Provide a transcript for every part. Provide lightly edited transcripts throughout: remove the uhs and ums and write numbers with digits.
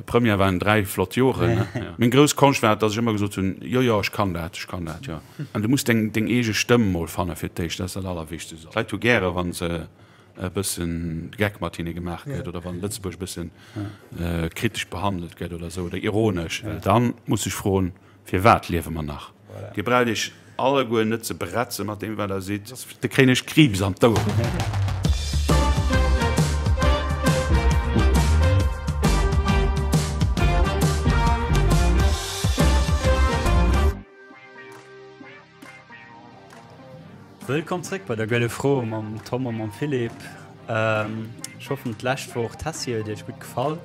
Première waren 3 flott Joren. Meng grouss Konscht war, dass ech ëmmer gesot hunn, jo, jo, ech kann dat, ech kann dat, jo. An du muss deng, deng eege Stëmm mol fanne fir d'éischt, dat ass dat Allerwichtegst. D'Leit hu gäre wa se e bëssen de Geck mat hinne gemaach gëtt oder wann Lëtzebuerg e bëssen kritesch behandelt gëtt oder esou oder ironesch, well dann muss ech froen, Firwat liewe mer nach? Dir braucht iech alleguer net ze bretze mat deem wat der sidd, da kréien ech Kriibs an d'Oueren. Wëllkomm zréck bei der Gëlle Fro mam Tom a mam Philippe. Ech hoffen d'lescht Woch d'Tessie huet iech gutt gefall.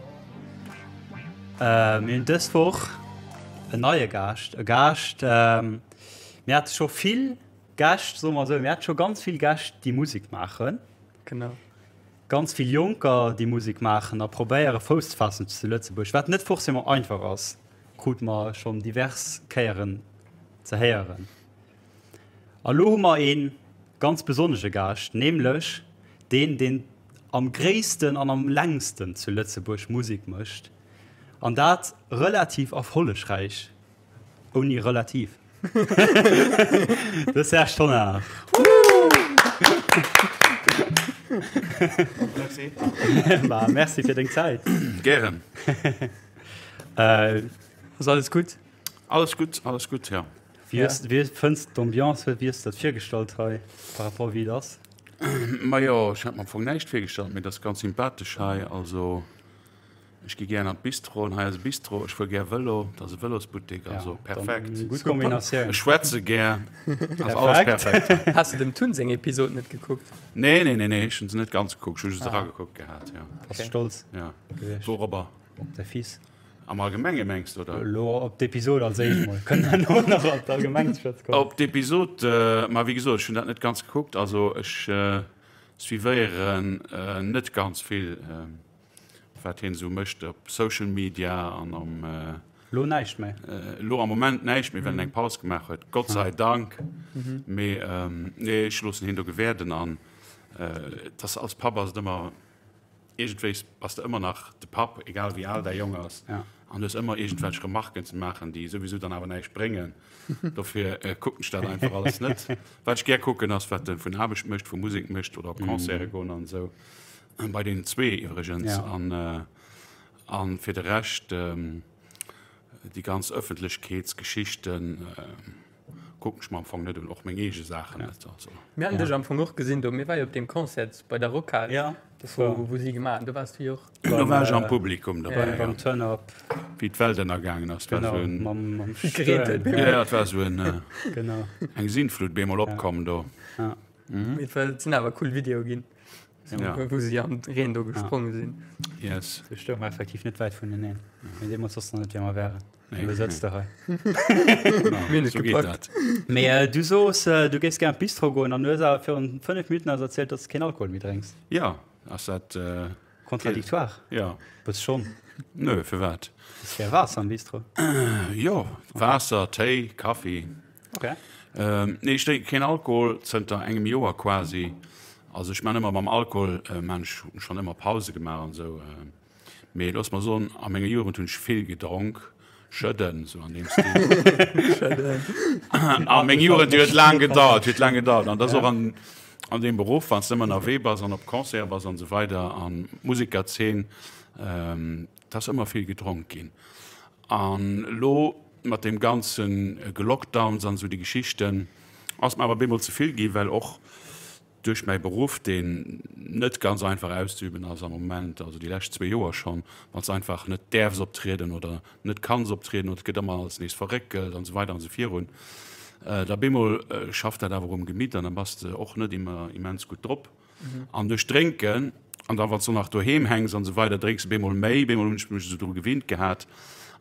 Mir hunn dës Woch en neie Gaascht, e Gaascht, mir hate scho vill Gäscht, soe mer esou, mir hate scho ganz vill Gäscht, déi Musek maachen. Genau. Ganz vill Jonker, déi Musek maachen a probéiere Fouss ze faassen zu Lëtzebuerg, wat net forcément einfach ass, krute mer schonn divers Kéieren ze héieren. A lo hu mer ee ganz besonnege Gaascht, nämlech deen, deen am gréissten an am längsten zu Lëtzebuerg Musek mécht, an dat relativ erfollegräich, ouni relativ, de Serge Tonnar. Merci. Ma merci fir deng Zäit. Gären. Ass alles gutt? Alles gutt, alles gutt, jo. Wéi hues, wéi fënns de d'Ambiance? Wéi hues de dat virgestallt hei par rapport wéi et ass? Majo, ech hat mer am Fong näischt virgestallt, mee et ass ganz sympathesch hei. Also ech gi gären an d'Bistro an hei ass e Bistro. Ech fuer gär Vëlo, et ass e Vëlosbuttek, also perfekt. Gutt Kombinatioun. Ech schwätze gär, ass alles perfekt. Has de dem Tun seng Episod net gekuckt? Nee, nee, nee, nee, ech hunn se net ganz gekuckt, ech hu just eragekuckt gehat, jo. Bass stolz Ja, wourobber? op däi Fils? Am Allgemenge mengs de, oder? Elo op d'Episod als éischt mol. Kënnen herno nach op d'Allgemeng ze schwätze kommen. Op d'Episod, ma wéi gesot, ech hunn dat net ganz gekuckt. Also ech suivéieren net ganz vill, wat hien esou mécht op Social Media an am. Elo näischt méi? Elo am Moment näischt méi, well en eng Paus gemaach huet, Gott sei Dank. Mee nee, ech loossen hien do gewäerden an et ass, als Papp ass et ëmmer. Iergendwéis bass de ëmmer nach de Papp, egal wéi al däi Jong ass, an hues ëmmer iergendwelch Remarken ze maachen, déi souwisou dann awer näischt bréngen. Dofir kucken ech dat einfach alles net. Wat ech gär kucken, ass, wat e vun Aarbecht mécht, vu Musek mécht oder op Concerte goen an esou. Bei deenen zwee iwwregens. A fir de Rescht, déi ganz Ëffentlechkeetsgeschichten, Kucken ech mer am Fong net un, och meng eege Saachen net. Also. Mir haten dech am Fong och gesinn do, mir war jo op deem Concert bei der Rockhal, ja, wou, wou si gemaach hunn, do waars du jo och. Do war ech am Publikum dobäi, ja. Beim Turn-Up. Wéi d'Welt ënnergaangen ass, war esou en. Mam, mam Stuerm. Ja, ja, et war esou en, genau. Eng Sintflut bemol opkomm do. Ja. Mee et sinn awer cool Videoe ginn, ja. wou si am Reen do gespronge sinn. Yes. Do stounge mer effektiv net wäit vuneneen, mee deemools wosste mer net, wie mer wären. Lo sëtzt de hei. Sou geet dat. Mee du soos, du géifs gär an d'Bistro goen an du hues awer virun 5 Minutten eis erzielt, dass du keen Alkohol méi drénks. Jo, ass dat. Contradictoire? Jo. Bëss schonn. Nö, firwat? Hues gär Waasser am Bistro? Jo, Waasser, Téi, Kaffi. Ok. Nee, ech drénke keen Alkohol zënter engem Joer quasi. Also ech man ëmmer mam Alkohol, man ech schonn ëmmer Pause gemaach an esou. Mee looss mer soen, a menger Jugend hunn ech vill gedronk, Schëdden, sou an deem Stil. Schëdden. A meng Jugend, déi huet laang gedauert, huet laang gedauert. An dat ass och an, an deem Beruff, wann s de ëmmer ënnerwee bass an op Concerte bass an esou weider an d'Musekerzeen, et ass ëmmer vill gedronk ginn. An elo mat deem ganze Gelockdowns an esou déi Geschichten, ass mer awer bemol ze vill ginn, well och Duerch mäi Beruff, deen net ganz einfach auszeüben ass am Moment, also déi lescht zwee Joer schonn, wann s de einfach net däerfs optrieden oder net kanns optrieden oder et gëtt ëmmer alles nees verréckelt an esou weider an esou virun, da bemol schafft dat awer um Gemitt an da bass de och net ëmmer immens gutt drop. An duerch Drénken an da wann s de och nach doheem hänks an esou weider, drénks de bemol méi. Bemol hunn ech mech esou dru gewinnt gehat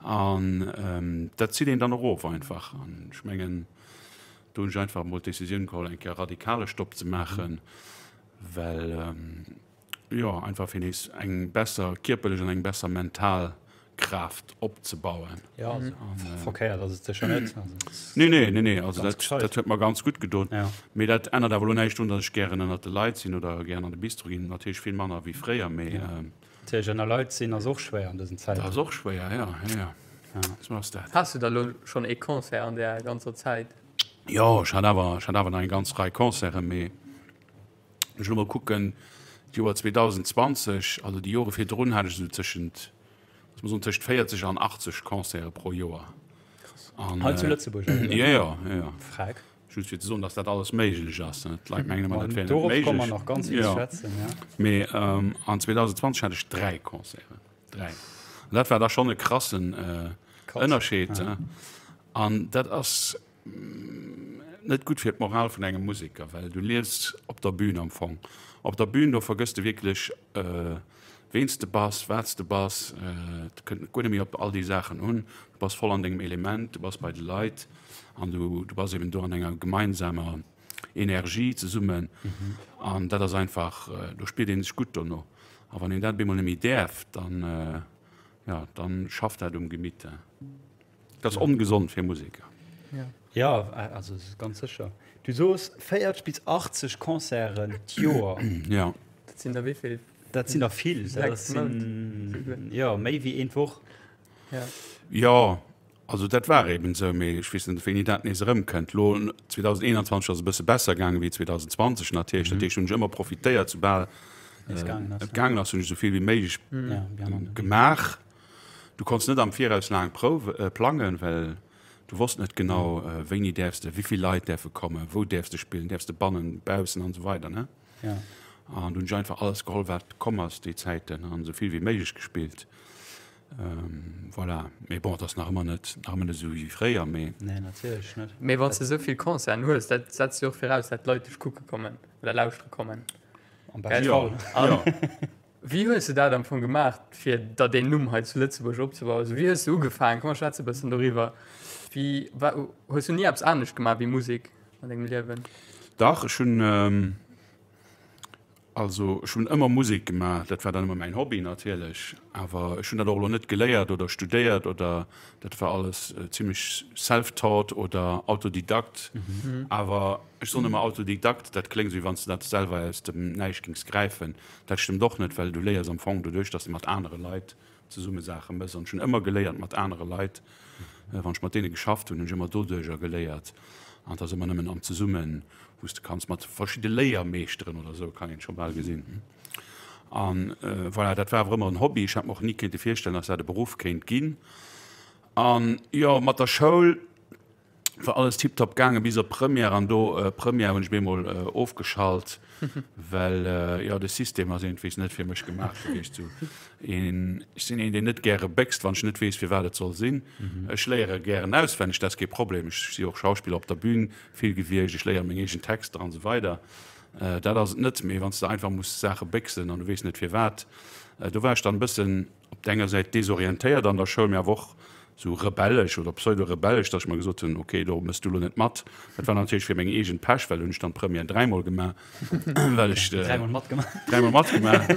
an dat zitt een dann erof einfach. An ech mengen, Do hunn ech einfach emol d'Decisioun geholl, eng Kéier radikale Stopp ze maachen, well, jo, einfach fir nees eng besser kierperlech an eng besser mental Kraaft opzebauen. Jo, also verkéiert ass et sécher net. Nee, nee, nee, nee, also dat, dat huet mer ganz gutt gedoen. Mee dat ännert awer elo näischt drun, datt ech gären ënnert de Leit sinn oder gären an de Bistro ginn. Natierlech vill manner wéi fréier, mee. Natierlech ënner Leit sinn ass och schwéier an dësen Zäiten. Dat ass och schwéier, jo, jo, jo. Sou ass dat. Has du da lo schonn ee Concert an där ganzer Zäit? Jo, ech hat awer, ech hat awer nach eng ganz Rei Concerten, mee ech elo mol kucken, d'Joer 2020, also déi Jore virdrun hat ech esou tëschent, looss mer soen, tëscht 40 an 80 Concerte pro Joer. An, Hei zu Lëtzebuerg? Jo, jo, jo, jo. Freck. Just fir ze soen, dass dat alles méiglech ass. D'Leit mengen ëmmer, dat wär net Dorop komme mer nach ganz vill ze schwätzen, ja. Mee an 2020 hat ech 3 Concerten. 3. An dat war da schonn e krassen Ënnerscheed. An dat ass net gutt fir d'Moral vun engem Museker, well du liefs op der Bühn am Fong. Op der Bühn, do vergëss de wierklech, ween s de bass, wat s de bass. Et kënnt guer net méi op all déi Saachen un. Du bass voll an dengem Element, du bass bei de Leit an du, du bass eben do an enger gemeinsamer Energie zesummen. An dat ass einfach, do spiert ee sech gutt dono. A wann een dat op eemol net méi däerf, dann, jo, dann schafft dat um Gemitt. Dat ass ongesond fir Museker. Jo, also ganz sécher. Du soos 40 bis 80 Concerten d'Joer. Jo. Dat sinn der wéi vill? Dat sinn der vill. Dat sinn, jo, méi wéi een d'Woch. Jo, also dat war eben esou, mee ech weess net, wéini dat nees erëmkënnt. Elo 2021 ass e bësse besser gaange wéi 2020 natierlech. Dat heescht, hunn ech ëmmer profitéiert, soubal et gaangen ass, hunn ech esou vill wéi méiglech gemaach. Du konns net am Viraus laang prouwe, plangen, well du wosst net genau, wéini däerfs de, wéi vill Leit däerfe kommen, wou däerfs de spillen, däerfs de bannen, baussen an esou weider, ne? Ja. An du hunn ech einfach alles geholl, wat komm ass déi Zäiten an esou vill wéi méiglech gespillt. Voilà. Mee bon, et ass nach ëmmer net, nach ëmmer net esou wéi fréier, mee. Nee, natierlech net. Mee wann s de esou vill Concerten hues, dat setzt jo och viraus, dat d'Leit dech kucke kommen oder lauschtere kommen. Am beschte Fall. Ja. Wéi hues de dat am Fong gemaach, fir der deen Numm hei zu Lëtzebuerg opzebauen? Also wéi hues de ugefaangen? Komm mer schwätze e bëssen doriwwer. Wéi war, hues du ni eppes anescht gemaach wéi Musek an dengem Liewen? Dach, ech hunn, also ech hunn ëmmer Musek gemaach. Dat war dann ëmmer mäin Hobby natierlech. Awer ech hunn dat och elo net geléiert oder studéiert oder dat war alles zimmlech self-taught oder Autodidakt. Awer ech soen ëmmer Autodidakt, dat kléngt esou wéi wann s de dat selwer aus dem Näischt géings gräifen. Dat stëmmt och net, well du léiers am Fong doduerch, dass de mat anere Leit zesumme Saache méchs. An ech hunn ëmmer geléiert mat anere Leit. Wann ech mat deene geschafft hunn, hunn ech ëmmer doduercher geléiert. An et ass ëmmer nëmmen am Zesummen, wou s de kanns mat verschidde Léiermeeschteren oder esou, kann een et scho bal gesinn. An voilà, dat war awer ëmmer en Hobby. Ech hat mer och ni kéinte virstellen, dass dat e Beruff kéint ginn. An jo, mat der Schoul, war alles tiptop gaangen bis op Première an do Première hunn ech bemol ofgeschalt, well jo de System ass iergendwéis net fir mech gemaach gewiescht. Sou een, ech sinn een deen net gäre béchst wann ech net weess firwat et soll sinn. Ech léiere gären auswenneg, dat ass kee Problem, ech si och Schauspiller op der Bühn vill gewiescht, ech léiere meng eegen Texter an esou weider, dat ass et net, mee wann s de einfach muss Saache béchsen an du weess net firwat, do war ech dann e bëssen op der enger Säit desorientéiert an der Schoul, mee awer och sou rebellesch oder pseudo-rebellesch, datt ech mer gesot hunn, ok, do mëss du elo net mat. Dat war natierlech fir meng eegen Pech, well hunn ech dann d'Première dräimol gemaach, well ech. Dräimol matgemaach. Dräimol matgemaach.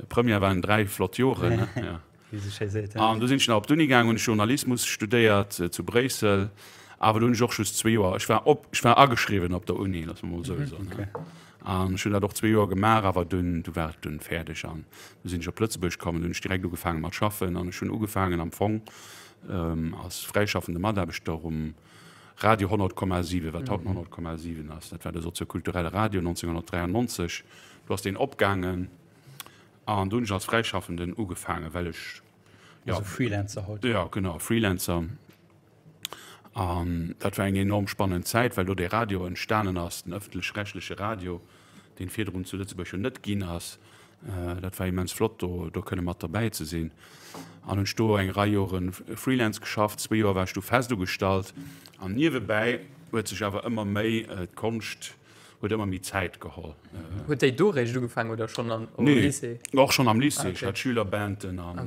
Première waren dräi flott Joren, ne? Ja. Wéi se schéi seet, ja. An du sinn ech nach op d'Uni gaang, hunn ech Journalismus studéiert zu Bréissel, awer do hunn ech och just zwee Joer, ech war op, ech war ageschriwwen op der Uni, loosse mer mol esou soen, ne? An ech hunn dat och zwee Joer gemaach, awer dunn, du war et dunn fäerdeg an du sinn ech op Lëtzebuerg komm an du hunn ech direkt ugefaange mat schaffen an ech hunn ugefaangen am Fong als fräischaffende Mataarbechter um Radio 100,7, wat haut 100,7 ass. Dat war de soziokulturelle Radio 1993. Do ass deen opgaangen an du hunn ech als Fräischaffenden ugefaangen, well ech, jo. Also Freelancer haut. Jo, genau, Freelancer. An dat war eng enorm spannend Zäit, well do dee Radio entstanen ass, den ëffentlech-rechtleche Radio, deen virdrun zu Lëtzebuerg jo net ginn ass. Dat war immens flott, do do kënne mat derbäi ze sinn. An hunn ech do eng Rei Jore Freelance geschafft. Zwee Joer war ech du fest ugestallt. An niewebäi huet sech awer ëmmer méi d'Konscht huet ëmmer méi Zäit geholl. Huet déi do réischt ugefaangen oder schonn am Lycée? Nee, och schonn am Lycée. Ech hat Schülerbanden an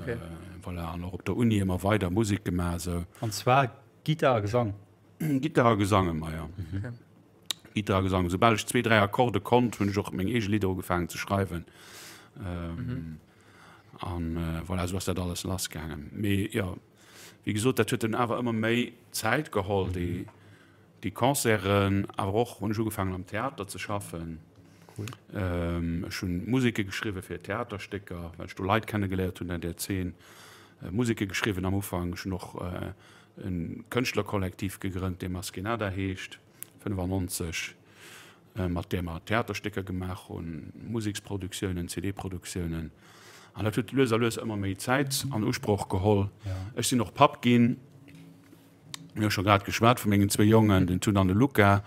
voilà, an och op der Uni ëmmer weider Musek gemaach esou. An zwar Gittar a Gesang? Gittar a Gesang ëmmer, jo. Gittar a Gesang. Soubal ech zwee, dräi Akkorde konnt, hunn ech och meng eege Lidder ugefaangen ze schreiwen. An voilà, esou ass dat alles lassgaangen. Mee jo, wéi gesot, dat huet dunn awer ëmmer méi Zäit geholl, déi. Déi Concerten, awer och hunn ech ugefaangen am Theater ze schaffen. Cool. Ech hunn Museke geschriwwe fir Theaterstécker, well ech do Leit kennegeléiert hunn an där Zeen. Museke geschriwwen am Ufank. Ech hunn och e Kënschtlerkollektiv gegrënnt, dee Maskenada heescht, 95, mat där mer Theaterstécker gemaach hunn, Museksproduktiounen, CD-Produktiounen. An dat huet lues a lues ëmmer méi Zäit an Usproch geholl. Ech sinn och Papp ginn. Mir hu scho grad geschwat vu mengen zwéi Jongen, den Tun an de Luca.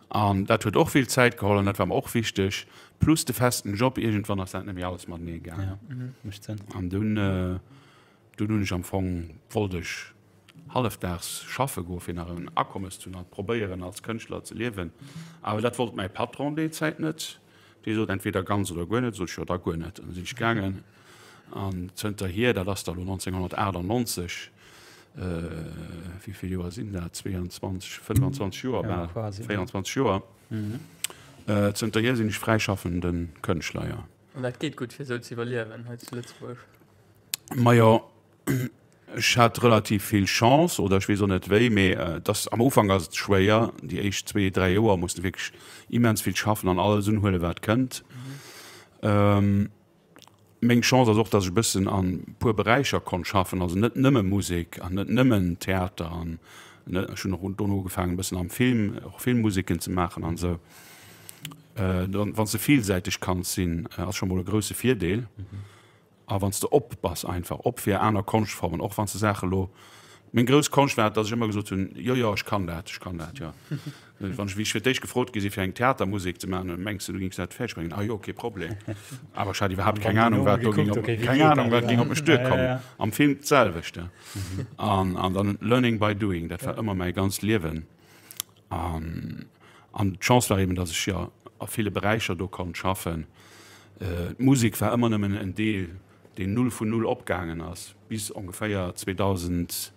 An dat huet och vill Zäit geholl an dat war mer och wichteg. Plus de festen Job, iergendwann ass dat net méi alles matenee gaangen. Ja, mécht Sënn. An dunn, dunn hunn ech am Fong, wollt ech hallefdaags schaffe goen, fir nach en Akommes ze hunn a probéieren als Kënschtler ze liewen. Awer dat wollt mäi Patron déi Zäit net. Dee sot, entweder ganz oder guer net. Sot ech, jo da guer net. An da sinn ech gaangen. An zënterhier, dat ass da lo 1998, wéi vill Joer sinn dat, 22, 25 Joer bal, 24 Joer, zënterhier sinn ech fräischaffende Kënschtler, jo. An dat geet gutt, fir esou ze iwwerliewen hei zu Lëtzebuerg? Majo, ech hat relativ vill Chance, oder ech weess och net wéi, mee et ass, am Ufank ass et schwéier, déi éischt zwee, dräi Joer muss de wierklech immens vill schaffen an alles unhuelen, wat kënnt. Meng Chance ass och, dass ech e bëssen an e puer Beräicher konnt schaffen, also net nëmme Musek an net nëmmen Theater an ech hunn och dono ugefaangen e bëssen am Film, och Filmmuseken ze maachen an esou. Wann s de villsäiteg kanns sinn, ass scho mol e grousse Virdeel. A wann s de op bass einfach, op fir aner Konschtformen, och wann s de Saache lo, meng grouss Konscht war et, dass ech ëmmer gesot hunn, jo, jo, ech kann dat, ech kann dat, jo. Wann ech, wéi ech fir d'éischt gefrot gi sinn, fir eng Theatermusek ze maachen, mengs de, du géings dat fäerdeg bréngen? Ah jo, kee Problem. Awer ech hat iwwerhaapt keng Anung, wat do géing op, keng Anung, wat géing op mech duerkommen. Am Film d'selwecht. An, an dann learning by doing, dat war ëmmer mäi ganzt Liewen. An, an d'Chance war eben, datt ech jo a ville Beräicher do konnt schaffen. D'Musek war ëmmer nëmmen en Deel, deen null vun null opgaangen ass, bis ongeféier 2010.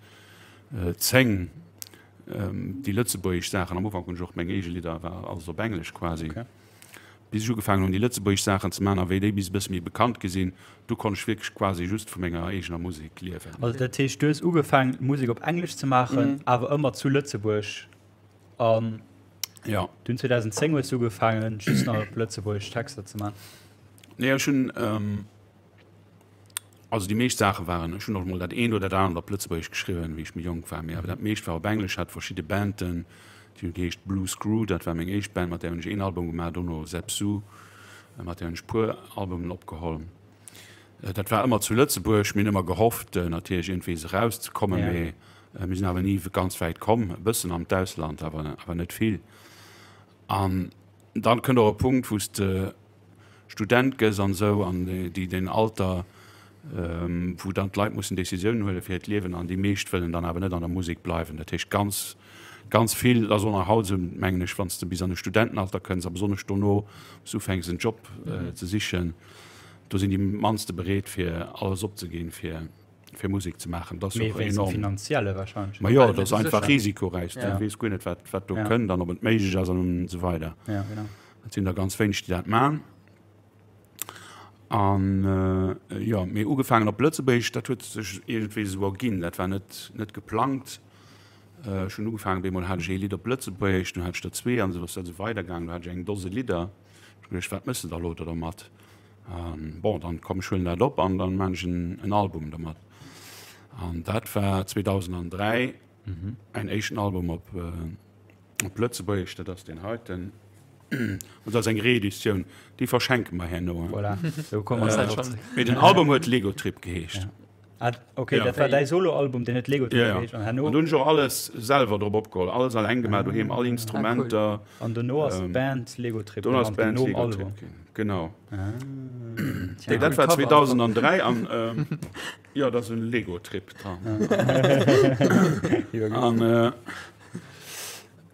Déi lëtzebuergesch Saachen, am Ufank hunn ech och meng eege Lidder, war alles op Englesch quasi, okay. Bis ech ugefaangen hunn déi lëtzebuergesch Saachen ze maachen a wéi déi bis e bësse méi bekannt gi sinn, du konnt ech wierklech quasi just vu menger eegener Musek liewen. Also dat heescht, du hues ugefaangen Musek op Englesch ze maachen, mm. awer ëmmer zu Lëtzebuerg an ja. dunn 2010 hues du ugefaangen just nach op Lëtzebuergesch Texter ze maachen? Nee, ech hunn ähm, Also déi meescht Saache waren, ech hunn och mol dat eent oder dat anert op Lëtzebuergesch geschriwwen, wéi ech méi jonk war, mee awer dat meescht war op Englesch. Hat verschidde Banden, déi hunn geheescht Blue Screw, dat war meng éischt Band, mat där hunn ech een Album gemaach, dono Zep Su, mat där hunn ech puer Albumen opgeholl. Dat war ëmmer zu Lëtzebuerg. Mir hunn ëmmer gehofft natierlech iergendwees erauszekommen, mee mir sinn awer ni ganz wäit komm, e bëssen an d'Ausland, awer awer net vill. An dann kënnt och e Punkt, wou s de Student gëss an esou an déi den Alter wou dann d'Leit mussen Decisiounen huele fir hiert Liewen an déi meescht wëllen dann awer net an der Musek bleiwen. Dat heescht ganz ganz vill, dat ass och nach haut esou mengen ech, wann s de bis an de Studentenalter kënns a besonnesch dono wou s ufänks en Job ze sichen, do sinn déi mannste bereet fir alles opzeginn fir fir Musek ze maachen. Dat ass och enorm. Finanzielle wahrscheinlech. Ma jo, dat ass einfach risikoräich, du weess guer net wat wat do kënnt an ob et méiglech ass an esou weider. Et sinn der ganz wéineg, déi dat man. An jo, mee ugefaangen op Lëtzebuergesch, dat huet sech iergendwéi esou erginn. Dat war net, net geplangt. Ech hunn ugefaangen, op eemol hat ech ee Lidd op Lëtzebuergesch, dunn hat ech der zwee an esou ass dat esou weidergaangen. Du hat ech eng Dose Lidder. Ech hu geduecht, wat méchs de da elo do dermat? An bon, dann komm ech huelen dat op an dann man ech en, en Album dermat. An dat war 2003 mäin éischten Album op. Op Lëtzebuergesch, dat ass deen heiten. Dat ass eng Reeditioun, déi verschenke mer herno. Voilà, do komme mer nach drop. Mee den Album huet Lego Trip geheescht. Ja. Ah, okay, ja. dat war däi Soloalbum, deen huet Lego Trip ja, ja. geheescht. An herno. An do hunn ech och alles selwer drop opgeholl, alles alleng gemaach doheem, all Instrumenter. Ah, cool. An dono ass ähm, d'Band Lego Trip. Dono ass d'Band Lego Trip ginn. Genau. Ah, nee, dat war 2003 an ähm, ja, dat ass en Lego Trip dran. An äh,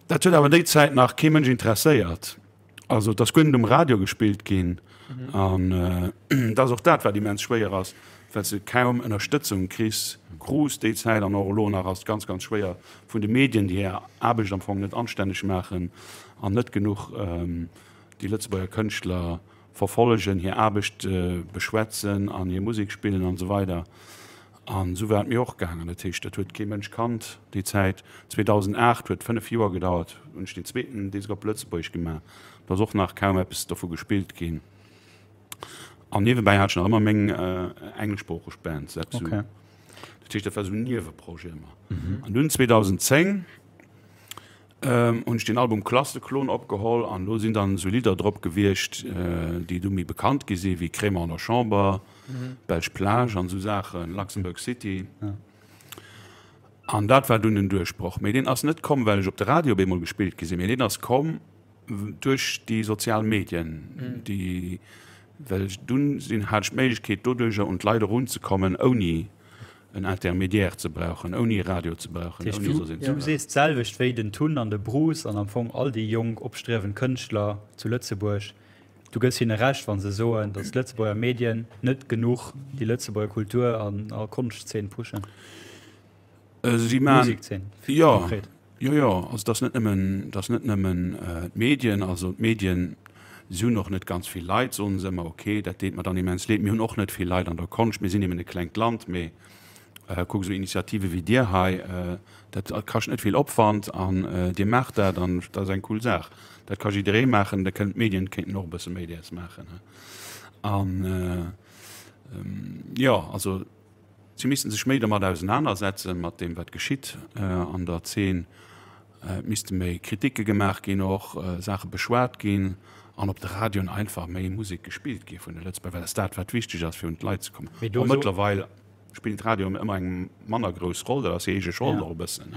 Dat huet awer déi Zäit nach kee Mënsch interesséiert. Also et ass guer net um Radio gespillt ginn. An et ass och dat, wat immens schwéier ass, well s de kaum Ënnerstëtzung kriss, krus déi Zäit an och elo nach ass et ganz, ganz schwéier vun de Medien, déi hir Aarbecht am Fong net anstänneg maachen an net genuch déi Lëtzebuerger Kënschtler verfollegen, hir Aarbecht beschwätzen an hir Musek spillen an esou weider. An esou war et mir och gaangen. Dat heescht, dat huet kee Mënsch kannt déi Zäit. 2008 huet 5 Joer gedauert, hunn ech deen zweeten Disk op Lëtzebuergesch gemaach. Do ass och nach kaum eppes dovu gespillt ginn. An niewebäi hat ech nach ëmmer meng engleschsproocheg Band, Zepsu. Okay. Dat heescht, dat war esou en Nieweprojet ëmmer. An dunn 2010 hunn ech den Album Klasseklon opgeholl an do sinn dann esou Lidder drop gewiescht, déi du méi bekannt gi sinn, wéi Crémant an der Chamber, Belsch Plage an esou Saachen, Luxembourg City. An dat war dunn den Duerchbroch. Mee deen ass net komm, well ech op de Radio op eemol gespillt gi sinn, mee deen ass komm duerch déi sozial Medien, déi, well ech dunn sinn, hat ech d'Méiglechkeet doduercher un d'Leit erunzekommen, ouni en Intermédiaire ze brauchen, ouni Radio ze brauchen, ouni soss een ze brauchen. Du sees d'selwecht wéi den Tun an de Bruce an am Fong all déi jonk opstriewend Kënschtler zu Lëtzebuerg. Du gëss hinne Recht, wa se soen, datt d'Lëtzebuerger Medien net genuch déi Lëtzebuerger Kultur an Konschtzeen pushen. Si Musikzeen, konkret. Jo, jo, also et ass net nëmmen, et ass net nëmmen d'Medien, also d'Medien, si hunn och net ganz vill Leit, soen se ëmmer, ok, dat deet mer dann immens leed, mir hunn och net vill Leit an der Konscht, mir sinn eben e klengt Land, mee kuck, esou Initiative wéi dir hei, dat kascht net vill Opwand an dir maacht dat an dat ass eng cool Saach. Dat ka jidderee maachen, da kënnen d'Medien kéinten och e bësse méi däers maachen. An jo, also. Si missten sech méi dermat ausenanersetzen, mat deem wat geschitt an der Zeen. Et misste méi Kritike gemaach ginn, och Saache beschwat ginn an op de Radioen einfach méi Musek gespillt gi vun de Lëtzebuerger, well dat ass dat wat wichteg ass fir un d'Leit ze kommen. Bon, mëttlerweil spillen d'Radioen ëmmer eng manner grouss Roll, dat ass hir eege Schold och e bëssen.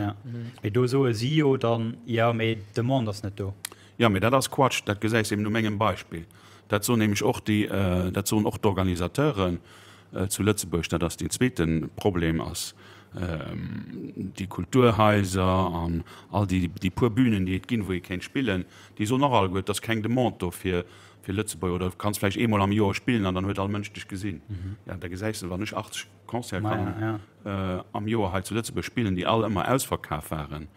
Mee do soe si jo dann, jo mee d'Demande ass net do. Jo, mee dat ass Quatsch, dat gesäis eben u mengem Beispill. Dat soen nämlech och déi, dat soen och d'Organisateuren. Zu Lëtzebuerg, dat ass deen zweete Problem, ass déi Kulturhaiser an all déi déi puer Bünen, déi et ginn, wou ee kéint spillen, déi soen och alleguer, et ass keng Demande do fir fir Lëtzebuerg. Oder du kanns vläicht eemol am Joer spillen an dann huet all Mënsch dech gesinn. Ja, da gesäis de, wann ech 80 Concerte kann am Joer hei zu Lëtzebuerg spillen, déi all ëmmer ausverkaf waren,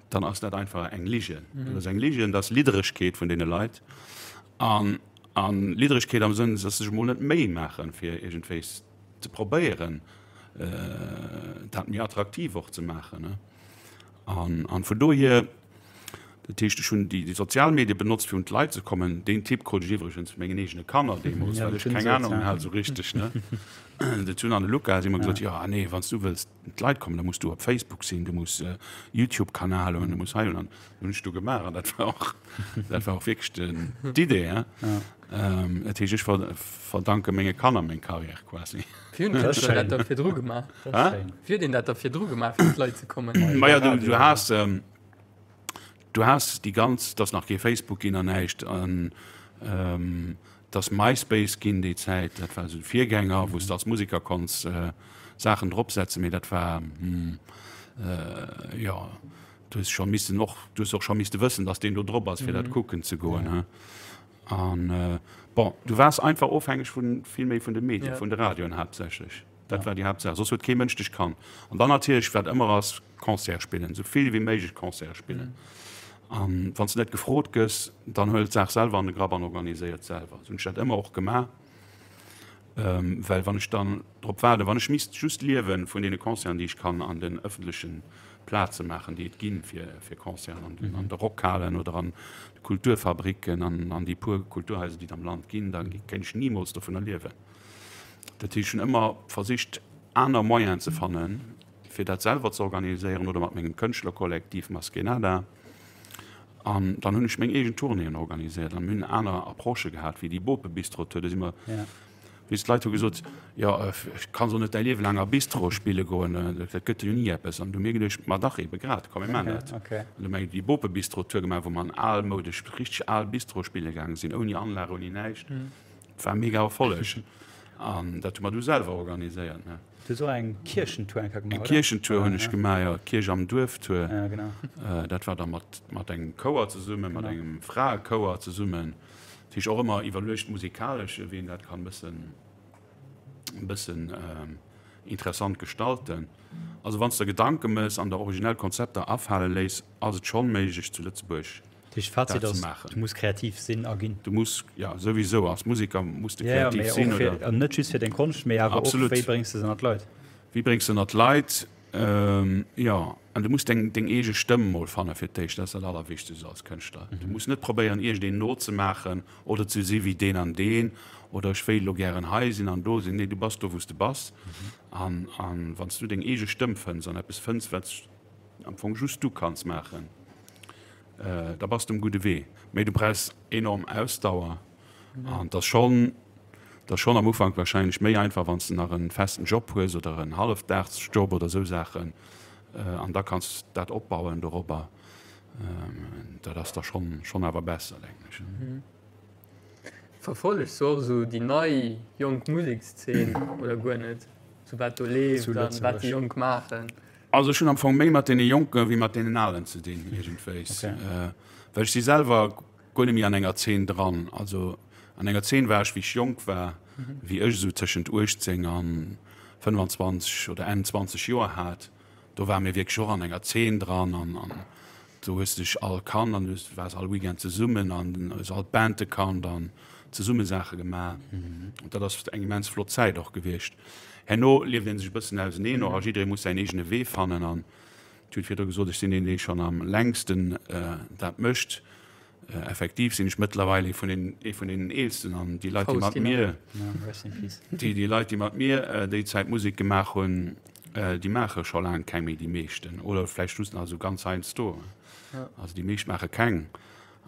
dann ass dat einfach eng Ligen. Dat ass eng Ligen, dat ass Lidderegkeet vun deene Leit. An An Lidderegkeet am Sënn, dass se sech emol net d'Méi maachen, fir iergendwéis ze probéieren, dat méi attraktiv och ze maachen. An, an vun dohier, dat heescht, ech hunn déi, déi sozial Medie benotzt, fir un d'Leit ze kommen. Deen Tipp krut ech iwwregens vu mengen eegene Kanner deemools, well ech keng Anung hat esou richteg, ne. De Tun an de Luca si ëmmer gesot, jo, nee, wann s du wëlls un d'Leit kommen, da muss du op Facebook sinn, du muss YouTube-Kanal hunn, du muss hei hunn. An hunn ech du gemaach an dat war och, dat war och wierklech den, d'Idee. Hein? Ja. Ähm, dat heescht, ech ver, verdanke menge Kanner meng Karriär quasi. Wéi hunn d'Kënschtler dat da virdru gemaach? Wéi huet een dat da virdru gemaach, fir un d'Leit ze kommen? Maja, du, du has, ähm, du has déi ganz, 't ass nach kee Facebook ginn an näischt, an ähm, 't ass MySpace ginn déi Zäit, dat war esou de Virgänger, wou s de als Museker konns Saachen dropsetzen, mee dat war, hm, jo, du hues scho missen och, du hues och scho misste wëssen, datt deen do drop ass, fir dat kucken ze goen, he. An bon, du waars einfach ofhängeg vun, vill méi vun de Medien, vun de Radioen haaptsächlech. Dat war déi Haaptsaach, soss huet kee Mënsch dech kannt. An dann natierlech, wat ëmmer ass, Concerte spillen, esou vill wéi méiglech Concerte spillen. An wann s de net gefrot gëss, dann huel d'Saach selwer an de Grapp an organiséier et selwer. Esou hunn ech dat ëmmer och gemaach, well wann ech dann drop waarden, wann ech misst just liewe vun deene Concerten, déi ech kann an den ëffentleche Plaze maachen, déi et ginn fir fir Concerten an den an de Rockhalen oder an de Kulturfabricken an an déi puer Kulturhaiser, déi et am Land ginn, da kéint ech nimools dovunner liewen. Dat heescht, ech hunn ëmmer versicht, aner Moyenen ze fannen, fir dat selwer ze organiséieren oder mat mengem Kënschtlerkollektiv Maskénada. An dann hunn ech meng eegen Tournéeën organiséiert an mir hunn aner Approchë gehat wéi déi Bope-Bistro-Tour. Do si mer, weess, d'Leit hu gesot, jo, kanns och net däi Liewe laang a Bistro spille goen, dat gëtt jo ni eppes. An du hu mir geduecht, ma dach, ebe grad, komm mir maachen dat. An du hu mer déi Bope-Bistro-Tour gemaach, wou mer an almoudesch, richteg al Bistroe spille gaange sinn, ouni Anlag, ouni näischt. War mega Erfolleg an dat hu mer du selwer organiséiert. Ne? Du hues och eng Kierchentour eng Kéier gemaach, oder? Eng Kierchentour hunn ech gemaach, jo, d'Kierch am Duerf-Tour. Ja, genau. Dat war da mat, mat engem Chouer zesummen, mat engem Fraechouer zesummen. Dat heescht och ëmmer iwwerluecht musikalesch, wéi een dat kann e bëssen, e bëssen interessant gestalten. Also wann s de der Gedanke mëss an der originell Konzepter afale léiss, ass et schonn méiglech zu Lëtzebuerg Dat Fazit ass, du muss kreativ sinn a ginn. Du muss, ja, souwisou, als Museker muss de kreativ sinn. Ja, net just fir deng Konscht, mee awer och, wéi bréngs de se an d'Leit. Wéi bréngs de ënnert d'Leit? Jo, an du muss deng, deng eege Stëmm mol fanne fir d'éischt. Dat ass dat Allerwichtegst als Kënschtler. Du muss net probéieren, iergendeen nozemaachen oder ze si wéi deen an deen oder ech wéilt elo gären hei sinn an do sinn. Nee, du bass do, wou s de bass. An, an wann s du deng eege Stëmm fënns an eppes fënns, wat s am Fong just du kanns maachen, da bass de um gudde Wee. Mee du brauchs enorm Ausdauer an et ass schonn, et ass schonn am Ufank warscheinlech méi einfach, wann s de nach e festen Job hues oder en Hallefdagsjob oder esou Saachen an da kanns dat opbauen dorobber. Dat ass da schonn, schonn awer besser, denken ech. Verfollegs du och esou déi nei jonk Musekszeen oder guer net? Sou wat do leeft an wat déi Jonk maachen? Also ech hunn am Fong méi mat deene Jonke wéi mat deenen Alen ze dinn iergendwéis. Well ech si selwer guer net méi an enger Zeen dran. Also an enger Zeen war ech wéi ech jonk war, wéi ech esou tëschent 18 an 25 oder Enn 20 Joer hat. Do ware mir wierklech och an enger Zeen dran an do hues de dech all kannt an du waars all Weekend zesummen an hues all d'Bande kannt an zesumme Saache gemaach. Und dat ass eng immens flott Zäit och gewiescht. Herno lieft ee sech e bëssen auseneen och a jidderee muss säin eegene Wee fannen. An ech hunn virdru gesot, ech sinn deen, dee schonn am längsten dat mécht. Effektiv sinn ech mëttlerweil ee vun den, ee vun deenen Eelsten an déi Leit, déi mat mir, déi, déi Leit, déi mat mir déi Zäit Musek gemaach hunn, déi maache scho laang keng méi, déi meeschten. Oder vläicht just nach esou ganz heiansdo. Also déi meescht maache keng.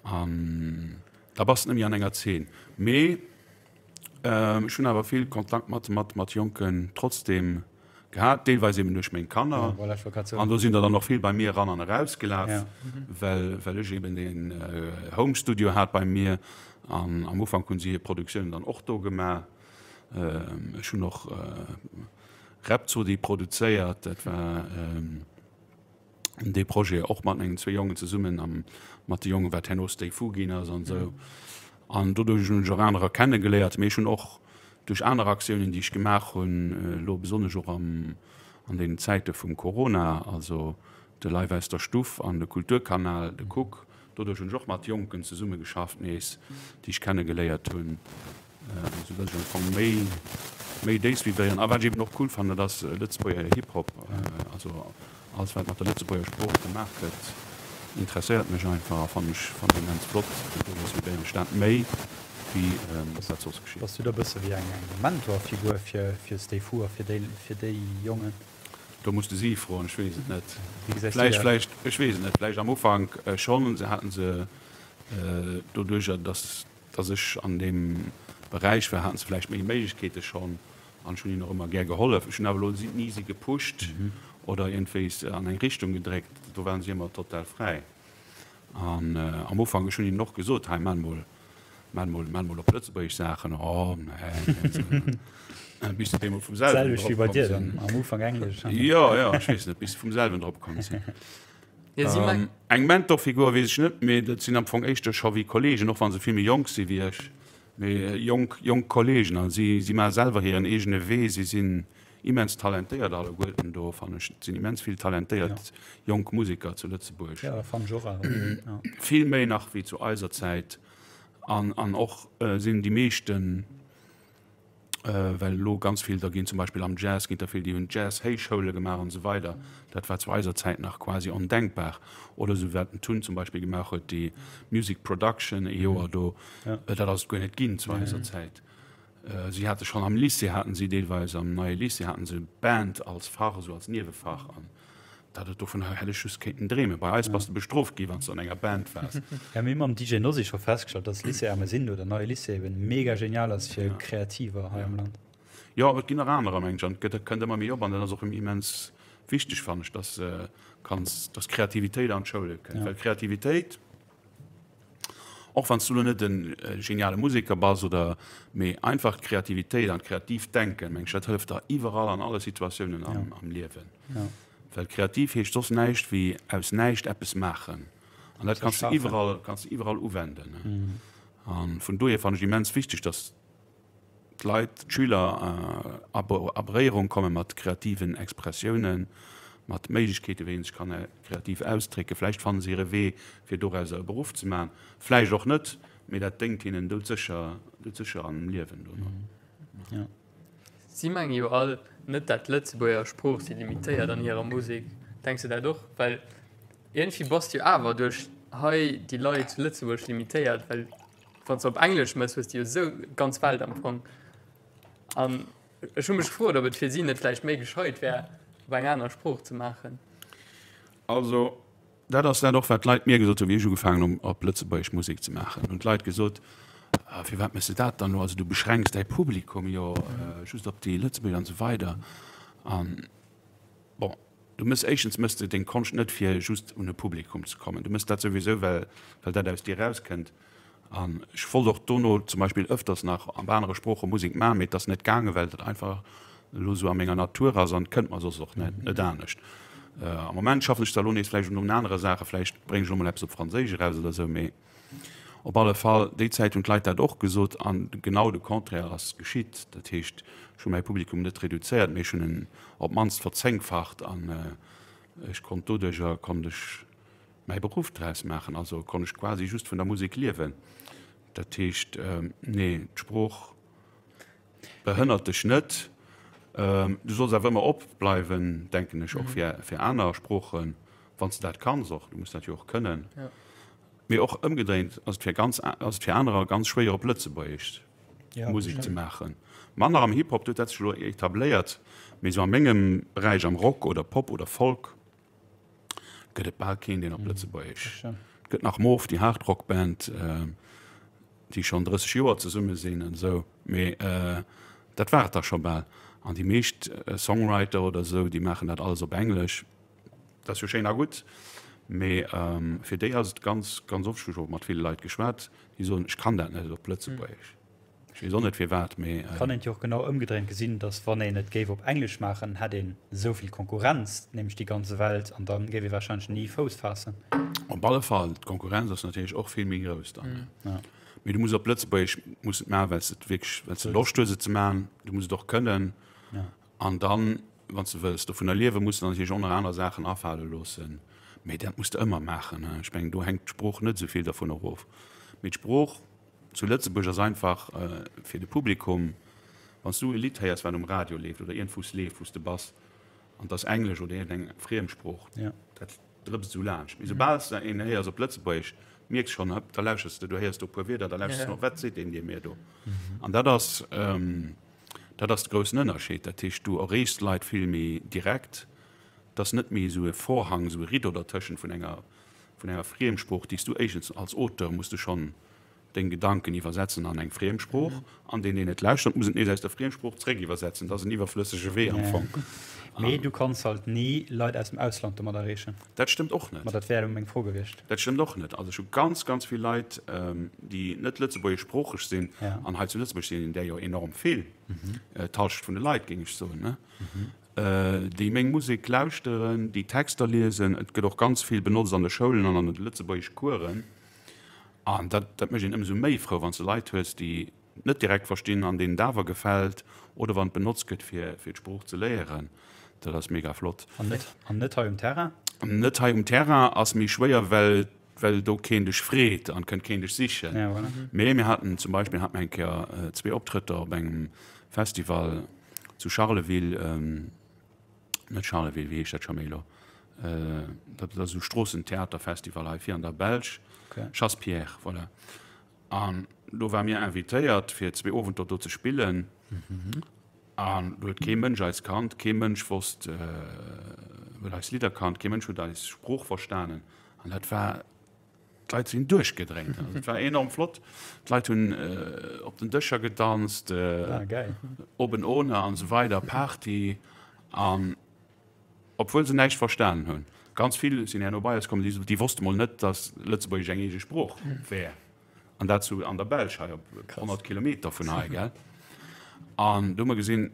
An da bass de net méi an enger Zeen. Mee ech hunn awer vill Kontakt mat, mat, mat Jonken trotzdem gehat, deelweis eben duerch meng Kanner. Voilà, ech wollt grad soen. An do sinn der dann och vill bei mir eran an erausgelaf, well, well ech eben deen Home Studio hat bei mir. An am Ufank hunn si hir Produktiounen dann och do gemaach. Ech hunn och Rhapsody produzéiert, dat war dee Projet och mat mengen zwee Jongen zesummen a mat de Jongen, wat herno Stay Fu ginn ass an esou. An doduerch hunn ech och anerer kennegeléiert, mee ech hunn och duerch aner Aktiounen, déi ech gemaach hunn, elo besonnesch och am an deenen Zäite vum Corona, also de Live aus der Stuff an de Kulturkanal, de Kuck, doduerch hunn ech och mat Jonken zesummegeschafft nees, déi ech kennegeléiert hunn. Esou dass ech am Fong méi méi déi suivéieren. A wat ech eben och cool fannen, dat ass Lëtzebuerger Hip-Hop. Also alles wat mat der Lëtzebuerger Sprooch gemaach gëtt, interesséiert mech einfach a fannen ech fannen ech immens flott. An doduerch suivéieren ech dat méi wéi wat soss geschitt. Bass du da bësse wéi eng eng Mentorfigur fir fir Stay Fu a fir déi fir déi Jongen? Do muss de si froen, ech weess et net. Wéi gesäis du dat? Vläicht vläicht, ech weess et net, vläicht am Ufank schonn, se haten se doduercher dass Dass ech an deem Beräich war, haten se vläicht méi Méiglechkeete schonn an ech hunn hinnen och ëmmer gär gehollef. Ech hunn awer elo ni si gepusht oder iergendwéis an eng Richtung gedréckt. Do waren si ëmmer total fräi. An am Ufank, ech hunn hinnen och gesot, hei maan mol, maan mol, maan mol op Lëtzebuergesch Saachen. Oh nee, bis se deemol vum selwen drop komm sinn. Am Ufank Englesch. Jo, jo, ech weess net, bis se vum selwen drop komm sinn. Eng Mentorfigur weess ech net, mee dat sinn am Fong éischter scho wéi Kollegen, och wa se vill méi jonk si wéi ech, mee jonk, jonk Kollegen. A si, si maache selwer hiren eegene Wee. Si sinn immens talentéiert alleguerten do, fannen ech. Et sinn immens vill talentéiert jonk Museker zu Lëtzebuerg. Vill méi nach wéi zu eiser Zäit. An, an och sinn déi meeschten, well elo ganz vill der ginn, zum Beispill am Jazz ginn der vill, déi hunn Jazz-Héichschoule gemaach an esou weider. Dat war zu eiser Zäit nach quasi ondenkbar. Oder esou wat den Tun zum Beispill gemaach huet, déi Music Production e Joer do, dat ass et guer net ginn zu eiser Zäit. Si hate schonn am Lycée haten si deelweis, am neie Lycée haten se Band als Fach, esou als Niewefach an Dat et dovun hätt ech just kéinten dreemen. Bei eis bass de bestrooft gi wann s de an enger Band waars. Ja, mir hu mam DJ Nosy scho festgestallt, dass Lycée Ermesinde oder Neie Lycée eben mega genial ass fir Kreativer hei am Land. Jo, awer et ginn nach anerer, mengen ech, an et gëtt, kënnt ëmmer méi op an dat ass och immens wichteg, fannen ech, dass kanns, dass Kreativitéit an d'Schoule kënnt, well Kreativitéit, Och wann s du lo net e geniale Museker bass oder, mee einfach d'Kreativitéit an d'kreatiivt Denken, meng ech, dat hëlleft der iwwerall an alle Situatiounen am Liewen. Well kreativ heescht soss näischt wéi aus näischt eppes maachen. An dat kanns de iwwerall, kanns de iwwerall uwenden. A vun dohier fannen ech immens wichteg, dass d'Leit, d'Schüler a Beréierung komme mat kreativen Expressiounen, mat Méiglechkeeten, wéi ee sech kann kreativ ausdrécken. Vläicht fanne se hire Wee, fir dorauser e Beruff ze maachen, vläicht och net, mee dat déngt hinnen doudsécher, doudsécher am Liewen dono. Si menge jo all, net dat d'Lëtzebuerger Sprooch si limitéiert an hirer Musek. Denks de dat och? Well iergendwéi bass de jo awer duerch hei déi Leit zu Lëtzebuerg limitéiert, well wann s de op Englesch mëss, hues de jo esou d'ganz Welt am Fong. An ech hu mech gefrot, ob et fir si net vläicht méi gescheit wär, op eng aner Sprooch ze maachen. Also Dat ass dat och, wat d'Leit mir gesot hunn, wéi ech ugefaangen hunn, op Lëtzebuergesch Musek ze maachen. Hunn d'Leit gesot, Firwat méchs de dat dann elo? Also du beschränks däi Publikum jo just op déi Lëtzebuerger an esou weider. An bon, du méchs, éischtens méchs de deng Konscht net, fir just un e Publikum ze kommen. Du méchs dat souwisou, well dat aus dir erauskënnt. An ech wollt och dono zum Beispill ëfters nach op anere Sprooche Musek maachen, mee et ass net gaangen, well dat einfach elo esou a menger Natur ass an et kënnt mer soss och net anescht. Am Moment schaffen ech zwar elo nees vläicht un anere Saachen, vläicht bréngen ech elo mol eppes op Franséisch eraus oder esou, mee op alle Fall, déi Zäit hunn d'Leit dat och gesot an genau de Contraire ass geschitt. Dat heescht, ech hu mäi Publikum net reduzéiert, mee ech hunn en op d'mannst verzéngfacht an ech konnt doduercher konnt ech mäi Beruff draus maachen, also konnt ech quasi just vun der Musek liewen. Dat heescht, nee, d'Sprooch behënnert dech net. Du solls awer ëmmer op bleiwen, denken ech, och fir aner Sproochen, wann s de dat kanns och, du muss dat jo och kënnen. Mee och ëmgedréint ass et fir ganz, ass et fir anerer ganz schwéier op Lëtzebuergesch Musek ze maachen. Manner am Hip-Hop, do huet dat sech elo etabléiert, mee esou a mengem Beräich, am Rock oder Pop oder Folk, Gëtt et bal keen, deen op Lëtzebuergesch. Et gëtt nach Moof, déi Hardrock-Band, déi schonn 30 Joer zesumme sinn an esou, mee dat war et da scho bal. An déi meescht Songwriter oder esou, déi maachen dat alles op Englesch. Dat ass jo schéin a gutt, mee fir déi ass et ganz, ganz oft, ech hu scho mat ville Leit geschwat, déi soen, ech kann dat net op Lëtzebuergesch. Ech weess och net firwat, mee. Kann een et jo och genau ëmgedréint gesinn, dass wann een et géif op Englesch maachen, hätt een esou vill Konkurrenz, nämlech déi ganze Welt, an da géif ee warscheinlech ni Fouss faassen. Op alle Fall, d'Konkurrenz ass natierlech och vill méi grouss dann. Mee du muss op Lëtzebuergesch muss et maachen, well s de et wierklech, well s de Loscht hues et ze maachen. Du muss et och kënnen. An dann, wann s de wëlls dovunner liewen, muss de natierlech och nach aner Saachen afale loossen. Mee dat muss de ëmmer maachen. Ech mengen, do hänkt d'Sprooch net esou vill dervun erof. Mee d'Sprooch. Zu Lëtzebuerg ass einfach fir de Publikum, wann s du e Lidd héiers, wat um Radio leeft oder iergendwou s leeft, wou s de bass, an et ass Englesch oder iergendeng Friemsprooch, dat drëpst esou laanscht. Mee soubal s de een héiers op Lëtzebuergesch, mierks schonn, hëpp, da lauschters de, du héiers do e puer Wierder, da lauschters de no, wat seet deen dir mir do? An dat ass, dat ass de groussen Ënnerscheed. Dat heescht, du erreechs d'Leit vill méi direkt. Et ass net méi esou e Vorhang, esou e Rideau dertëschent vun enger Vun enger Friemsprooch, déi s du éischtens als Auteur muss du schonn deng Gedanken iwwersetzen an eng Friemsprooch, an deen, deen et lauschtert, muss et nees aus der Friemsprooch zréck iwwersetzen. Dat ass en iwwerflëssege Wee am Fong. Mee du kanns halt ni Leit aus dem Ausland domat erreechen. Dat stëmmt och net. Ma dat wär elo meng Fro gewiescht. Dat stëmmt och net. Also ech hu ganz, ganz vill Leit, déi net lëtzebuergeschsproocheg sinn, an hei zu Lëtzebuerg sinn där jo enorm vill, d'Hallschent vun de Leit, géing ech soen, ne? Déi meng Musek lauschteren, déi Texter liesen. Et gëtt och ganz vill benotzt an de Schoulen an an de lëtzebuergesch Coursen. An dat, dat mécht een ëmsou méi frou, wann s de Leit hues, déi et net direkt verstinn an deenen et awer gefält oder wann et benotzt gëtt, fir, fir d'Sprooch ze léieren. Dat ass mega flott. An net, an net hei um Terrain? Net hei um Terrain ass méi schwéier, well, well do keen dech freet an kënnt keen dech sichen. Ja, voilà. Mee mir haten zum Beispill, hate mir eng Kéier zwee Optrëtter op engem Festival, Zu Charleville, net Charleville, wéi heescht dat scho méi elo? Dat ass esou Stroossentheaterfestival hei vir an der Belsch, Chassepierre, voilà. An do ware mir invitéiert, fir zwee Owenter do ze spillen. An do huet kee Mënsch eis kannt, kee Mënsch wosst, huet eis Lidder kannt, kee Mënsch huet eis Sprooch verstanen. An dat war D'Leit sinn duerchgedréint. Also, et war enorm flott. D'Leit hunn op den Dëscher gedanzt, oben ohne an esou weider, Party. An obwuel se näischt verstanen hunn. Ganz vill sinn herno bei eis komm, déi wosste mol net, datt Lëtzebuergesch eng eege Sprooch wär. An dat zu an der Belsch hei op 100 Kilometer vun hei, gell. An do hu mer gesinn,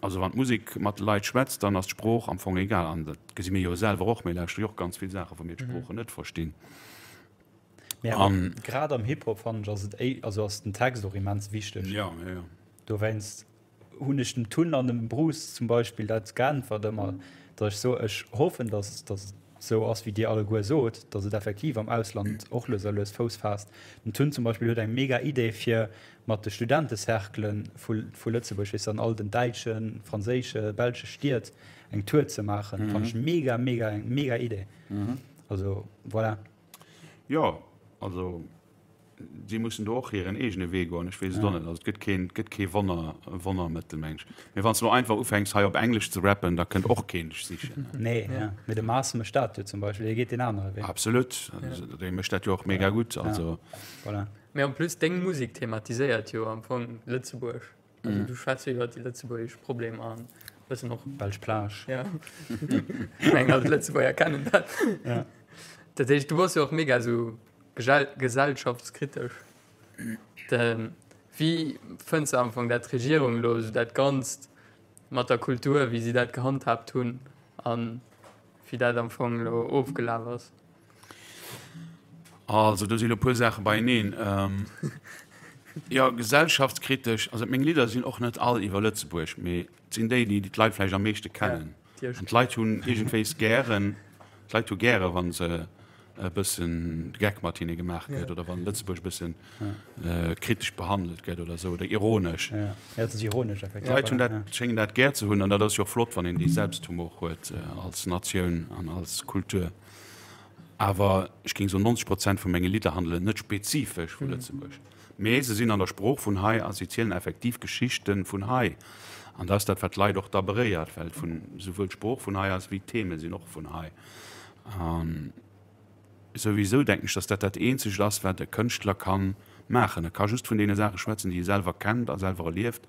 Also wann d'Musek mat de Leit schwätzt, dann ass d'Sprooch am Fong egal. An dat gesi mir jo selwer och, mir lauschtere jo och ganz vill Saachen, wou mir d'Sproochen net verstinn. Mee awer An grad am Hip-Hop fannen ech ass et éi, also ass den Text och immens wichteg. Ja, ja, ja. Dowéinst hunn ech dem Tun an dem Bruce zum Beispill dat geäntwert ëmmer, datt ech soe ech hoffen, datt datt. sou ass, wéi Dir alleguer sot, datt et effektiv am Ausland och lues a lues Fouss faasst. Den Tun zum Beispill huet eng mega Idee fir mat de Studentecerclen vu vu Lëtzebuerg, weess de, an all den däitschen, franséische, belsche Stied eng Tour ze maachen. Fannen ech mega, mega, eng mega Idee. Also voilà. Jo, also si mussen do och hiren eegene Wee goen. Ech weess et och net. Also et gëtt keen, et gëtt kee Wonner, Wonnermëttel, meng ech. Mee wann s de elo einfach ufänks hei op Englesch ze rappen, da kënnt och keen dech sichen. Nee, ja. Mee de Mars mécht dat jo zum Beispill, hie geet deen anere Wee. Absolut. Dee mécht dat jo och mega gutt. Also. Voilà. Mee en plus deng Musek thematiséiert jo am Fong Lëtzebuerg. Also du schwätz jo iwwer déi lëtzebuergesch Problemer an bëssen och. Belsch Plage. Ja. Ech mengen all d'Lëtzebuerger kennen dat. Ja. Dat heescht du bass jo och mega esou gesellschaftskritesch. De wéi fënns de am Fong dat d'Regierung elo esou dat Ganzt mat der Kultur, wéi si dat gehandhaabt hunn an wéi dat am Fong elo ofgelaf ass? Also do sinn elo e puer Saache beieneen. Jo, gesellschaftskritesch, also meng Lidder sinn och net all iwwer Lëtzebuerg, mee et sinn déi, déi d'Leit vläicht am meeschte kennen. An d'Leit hunn iergendwéis gären, d'Leit hu gäre wa se e bëssen de Geck mat hinne gemaach gëtt oder wann Lëtzebuerg e bëssen kritesch behandelt gëtt oder esou oder ironesch. D'Leit hunn dat, schéngen dat gär ze hunn an dat ass jo och flott, wann een dee Selbsthumor huet als Natioun an als Kultur. Awer ech géing soen, 90 Prozent vu menge Lidder handelen net spezifesch vu Lëtzebuerg, mee se sinn an der Sprooch vun hei a si zielen effektiv Geschichte vun hei. An dat ass dat, wat d'Leit och da beréiert, well et vun esouwuel d'Sprooch vun hei ass, wéi d'Theme sinn och vun hei. A souwisou denken ech, datt dat dat Eenzegt ass, wat e Kënschtler ka maachen. E ka just vun deene Saache schwätzen, déi e selwer kennt a selwer erlieft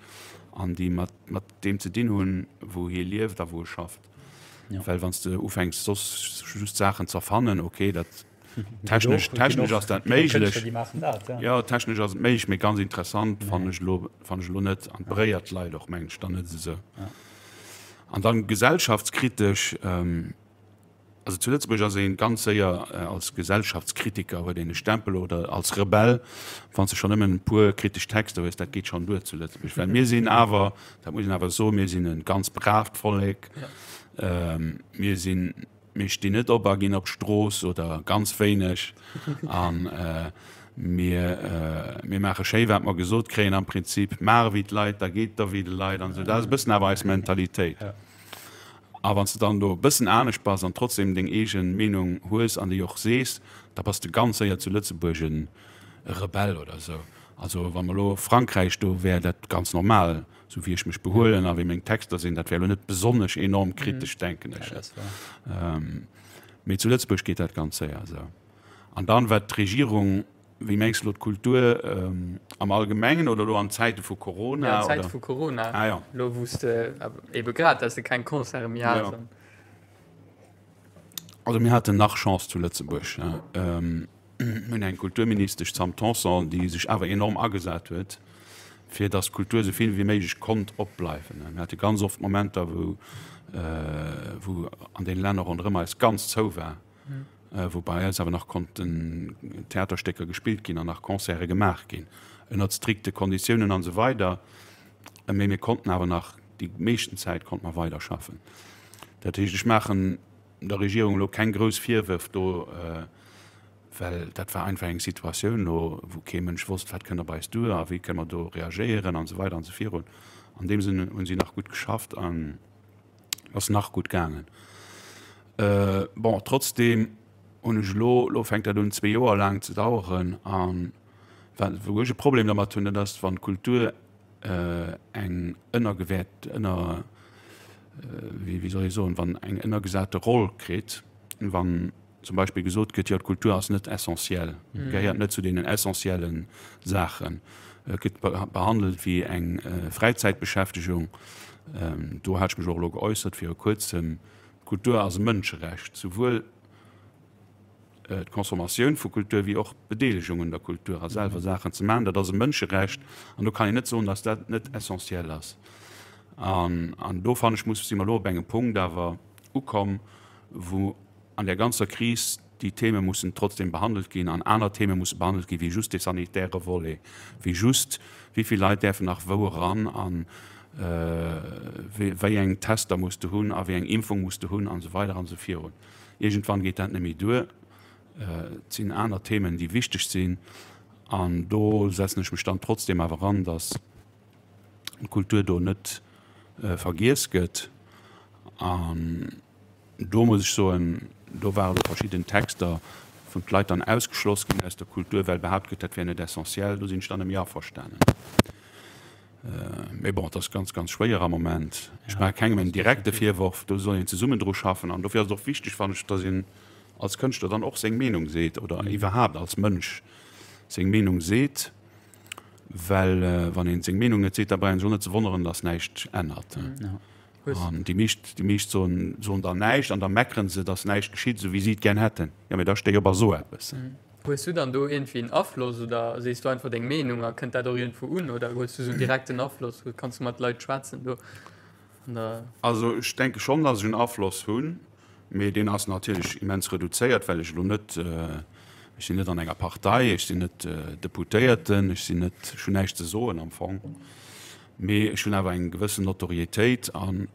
an déi mat deem ze dinn hunn, wou hie lieft a wou e schafft. Ja. Well wann du ufänks soss just Saachen ze erfannen, okay, dat technesch, technesch ass dat méiglech. Ja. ja, technesch ass et méiglech, mee ganz interessant ja. fannen ech lo, fannen ech lo net an beréiert d'Leit och mengen ech dann net esou. Ja. An dann gesellschaftskritesch, ähm, Also zu Lëtzebuerg ass een ganz séier als Gesellschaftskritiker, huet een e Stempel, oder als Rebell, wann s de schonn nëmmen e puer kritesch Texter hues, dat geet schonn duer zu Lëtzebuerg. Well mir sinn awer, dat muss een awer soen, mir sinn e ganz braavt Vollek. Mir sinn, mir stinn net op a ginn op d'Strooss oder ganz wéineg. A mir, mir maache schéi wat mer gesot kréien am Prinzip. Maach ewéi d'Leit, da geet et der wéi de Leit an esou. Dat ass e bëssen awer eis Mentalitéit. A wann s de dann do e bëssen anescht bass an trotzdem deng eege Meenung hues an déi och sees, da bass de ganz séier zu Lëtzebuerg e Rebell oder esou. Also wa mer elo Frankräich, do wär dat ganz normal, esou wéi ech mech behuelen a wéi meng Texter sinn, dat wär elo net besonnesch enorm kritesch, denken ech. Mee zu Lëtzebuerg geet dat ganz séier esou. An dann, wat d'Regierung Wéi mengs de elo d'Kultur am Allgemengen oder elo an Zäite vu Corona? Ja, an Zäite vu Corona. Ah, ja. Elo wou s de ebe grad, dass de keng Concerte méi has. Ja. Also mir haten nach Chance zu Lëtzebuerg. Mir hunn eng Kulturministesch, d'Sam Tanson, déi sech awer enorm agesat huet, fir datt d'Kultur esou vill wéi méiglech konnt opbleiwen. Mir hate ganz oft Momenter, wou wou an deene Länner ronderëm eis ganz zou war. wou bei eis awer nach konnten Theaterstécker gespillt ginn an nach Concerte gemaach ginn, ënnert strikte Konditiounen an esou weider, mee mir konnten awer nach déi meeschten Zäit konnte mer weider schaffen. Dat heescht, ech maachen der Regierung elo keng grouss Virwërf do, well dat war einfach eng Situatioun elo, wou kee Mënsch wosst, wat kënnt op eis duer a wéi kënne mer do reagéieren an esou weider an esou virun. An deem Sënn hunn si nach gutt geschafft an. Ass nach gutt gaangen. Bon, trotzdeem hunn ech elo, elo fänkt dat un zwee Joer laang ze daueren an wat, wou ech e Problem dermat hunn, dat ass wann d'Kultur eng ënnergewäert, ënner, wéi, wéi soll ech soen, wann eng ënnergesate Roll kritt, wann zum Beispill gesot gëtt, jo d'Kultur ass net essentiell, gehéiert net zu deenen essentielle Saachen, gëtt behandelt wéi eng Fräizäitbeschäftegung. Do hat ech mech och elo geäussert viru kuerzem, Kultur ass e Mënscherecht, souwuel d'Consommatioun vu Kultur wéi och d'Bedeelegung un der Kultur a selwer Saachen ze maachen, dat ass e Mënscherecht an do kann een net soen, datt dat net essentiell ass. An do fannen ech, muss, si mer elo op engem Punkt awer ukomm, wou an där ganzer Kris déi Theme mussen trotzdem behandelt ginn an aner Theme musse behandelt ginn, wéi just dee sanitäre Volet, wéi just wéi vill Leit däerfen nach wou eran. Wéi eng Tester muss de hunn a wéi eng Impfung muss de hunn an esou weider an esou virun. Iergendwann geet dat net méi duer. Et sinn aner Themen, déi wichteg sinn an do setzen ech mech dann trotzdem awer an, datt d'Kultur do net vergiess gëtt. An do muss ech soen, do ware lo verschidden Texter, wou d'Leit dann ausgeschloss ginn aus der Kultur, well behaapt gëtt, dat wär net essentiell. Do sinn ech dann net méi averstanen. Mee bon, et ass ganz, ganz schwéier am Moment. Ech maache kengem en direkte Virworf, do soll een zesummen dru schaffen. An dofir ass et och wichteg, fannen ech, datt een als Kënschtler dann och seng Meenung seet oder iwwerhaapt als Mënsch seng Meenung seet, well wann een seng Meenung net seet, da brauch een sech och net ze wonneren, datt näischt ännert. An déi meescht, déi meescht soen, soen dann näischt an da meckeren se, datt näischt geschitt, esou wéi si et gär hätten. Jo, mee da stéi op a so eppes. Hues du dann do iergendwéi en Afloss oder sees du einfach deng Meenung a kënnt dat och iergendwou un oder hues du sou en direkten Afloss, kanns du mat Leit schwätzen do an der. Also ech denke schonn, datt ech en Afloss hunn, mee deen ass natierlech immens reduzéiert, well ech elo net, ech sinn net an enger Partei, ech sinn net Deputéierten, ech sinn net, ech hunn näischt ze soen am Fong, mee ech hunn awer eng gewëssen Notorietéit an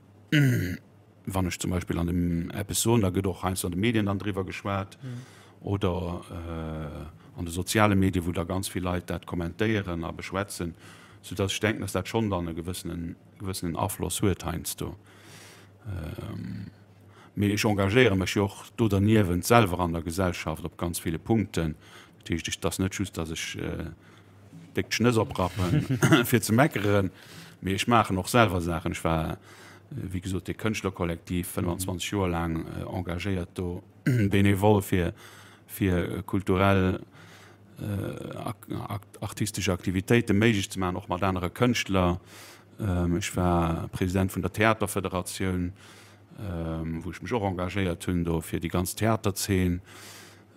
wann ech zum Beispill an dem eppes soen, da gëtt och heiansdo an de Medien dann driwwer geschwat oder an de soziale Medien, wou da ganz vill Leit dat kommentéieren a beschwätzen, soudass ech denken, dass dat schonn dann e gewëssenen, gewëssenen Afloss huet heiansdo. Mee ech engagéiere mech jo och do derniewent selwer an der Gesellschaft op ganz ville Punkten. Dat heescht, et ass net just, dass ech déck d'Schnëss oprappen, fir ze meckeren, mee ech maachen och selwer Saachen. Ech war, wéi gesot, dee Kënschtlerkollektiv 25 Joer laang engagéiert do, bénévol fir, fir kulturell, artistesch Aktivitéite méiglech ze maachen, och mat anere Kënschtler. Ech war President vun der Theaterfederatioun, wou ech mech och engagéiert hunn do fir déi ganz Theaterzeen.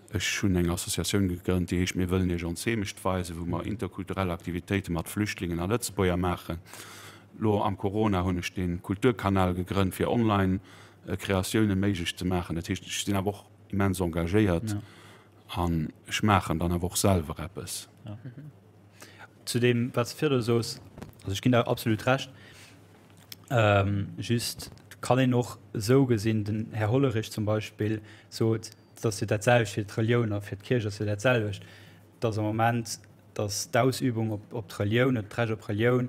Ech hunn eng Associatioun gegrënnt, déi heescht Mir wëllen Iech ons Heemecht weisen, wou mer interkulturell Aktivitéite mat Flüchtlingen a Lëtzebuerger maachen. Lo am Corona hunn ech de Kulturkanal gegrënnt, fir online Kreatioune méiglech ze maachen. Dat heescht, ech sinn awer och immens engagéiert an ech maachen dann awer och selwer eppes. Zu deem, wat s de virdru soos, also ech ginn der absolut Recht. Just kann een och esou gesinn, den Här Hollerich zum Beispill sot, Et ass jo dat selwecht fir d'Relioun a fir d'Kierch ass jo dat selwecht, dass am Moment, dass d'Ausübung op, op d'Relioun oder d'Recht op Relioun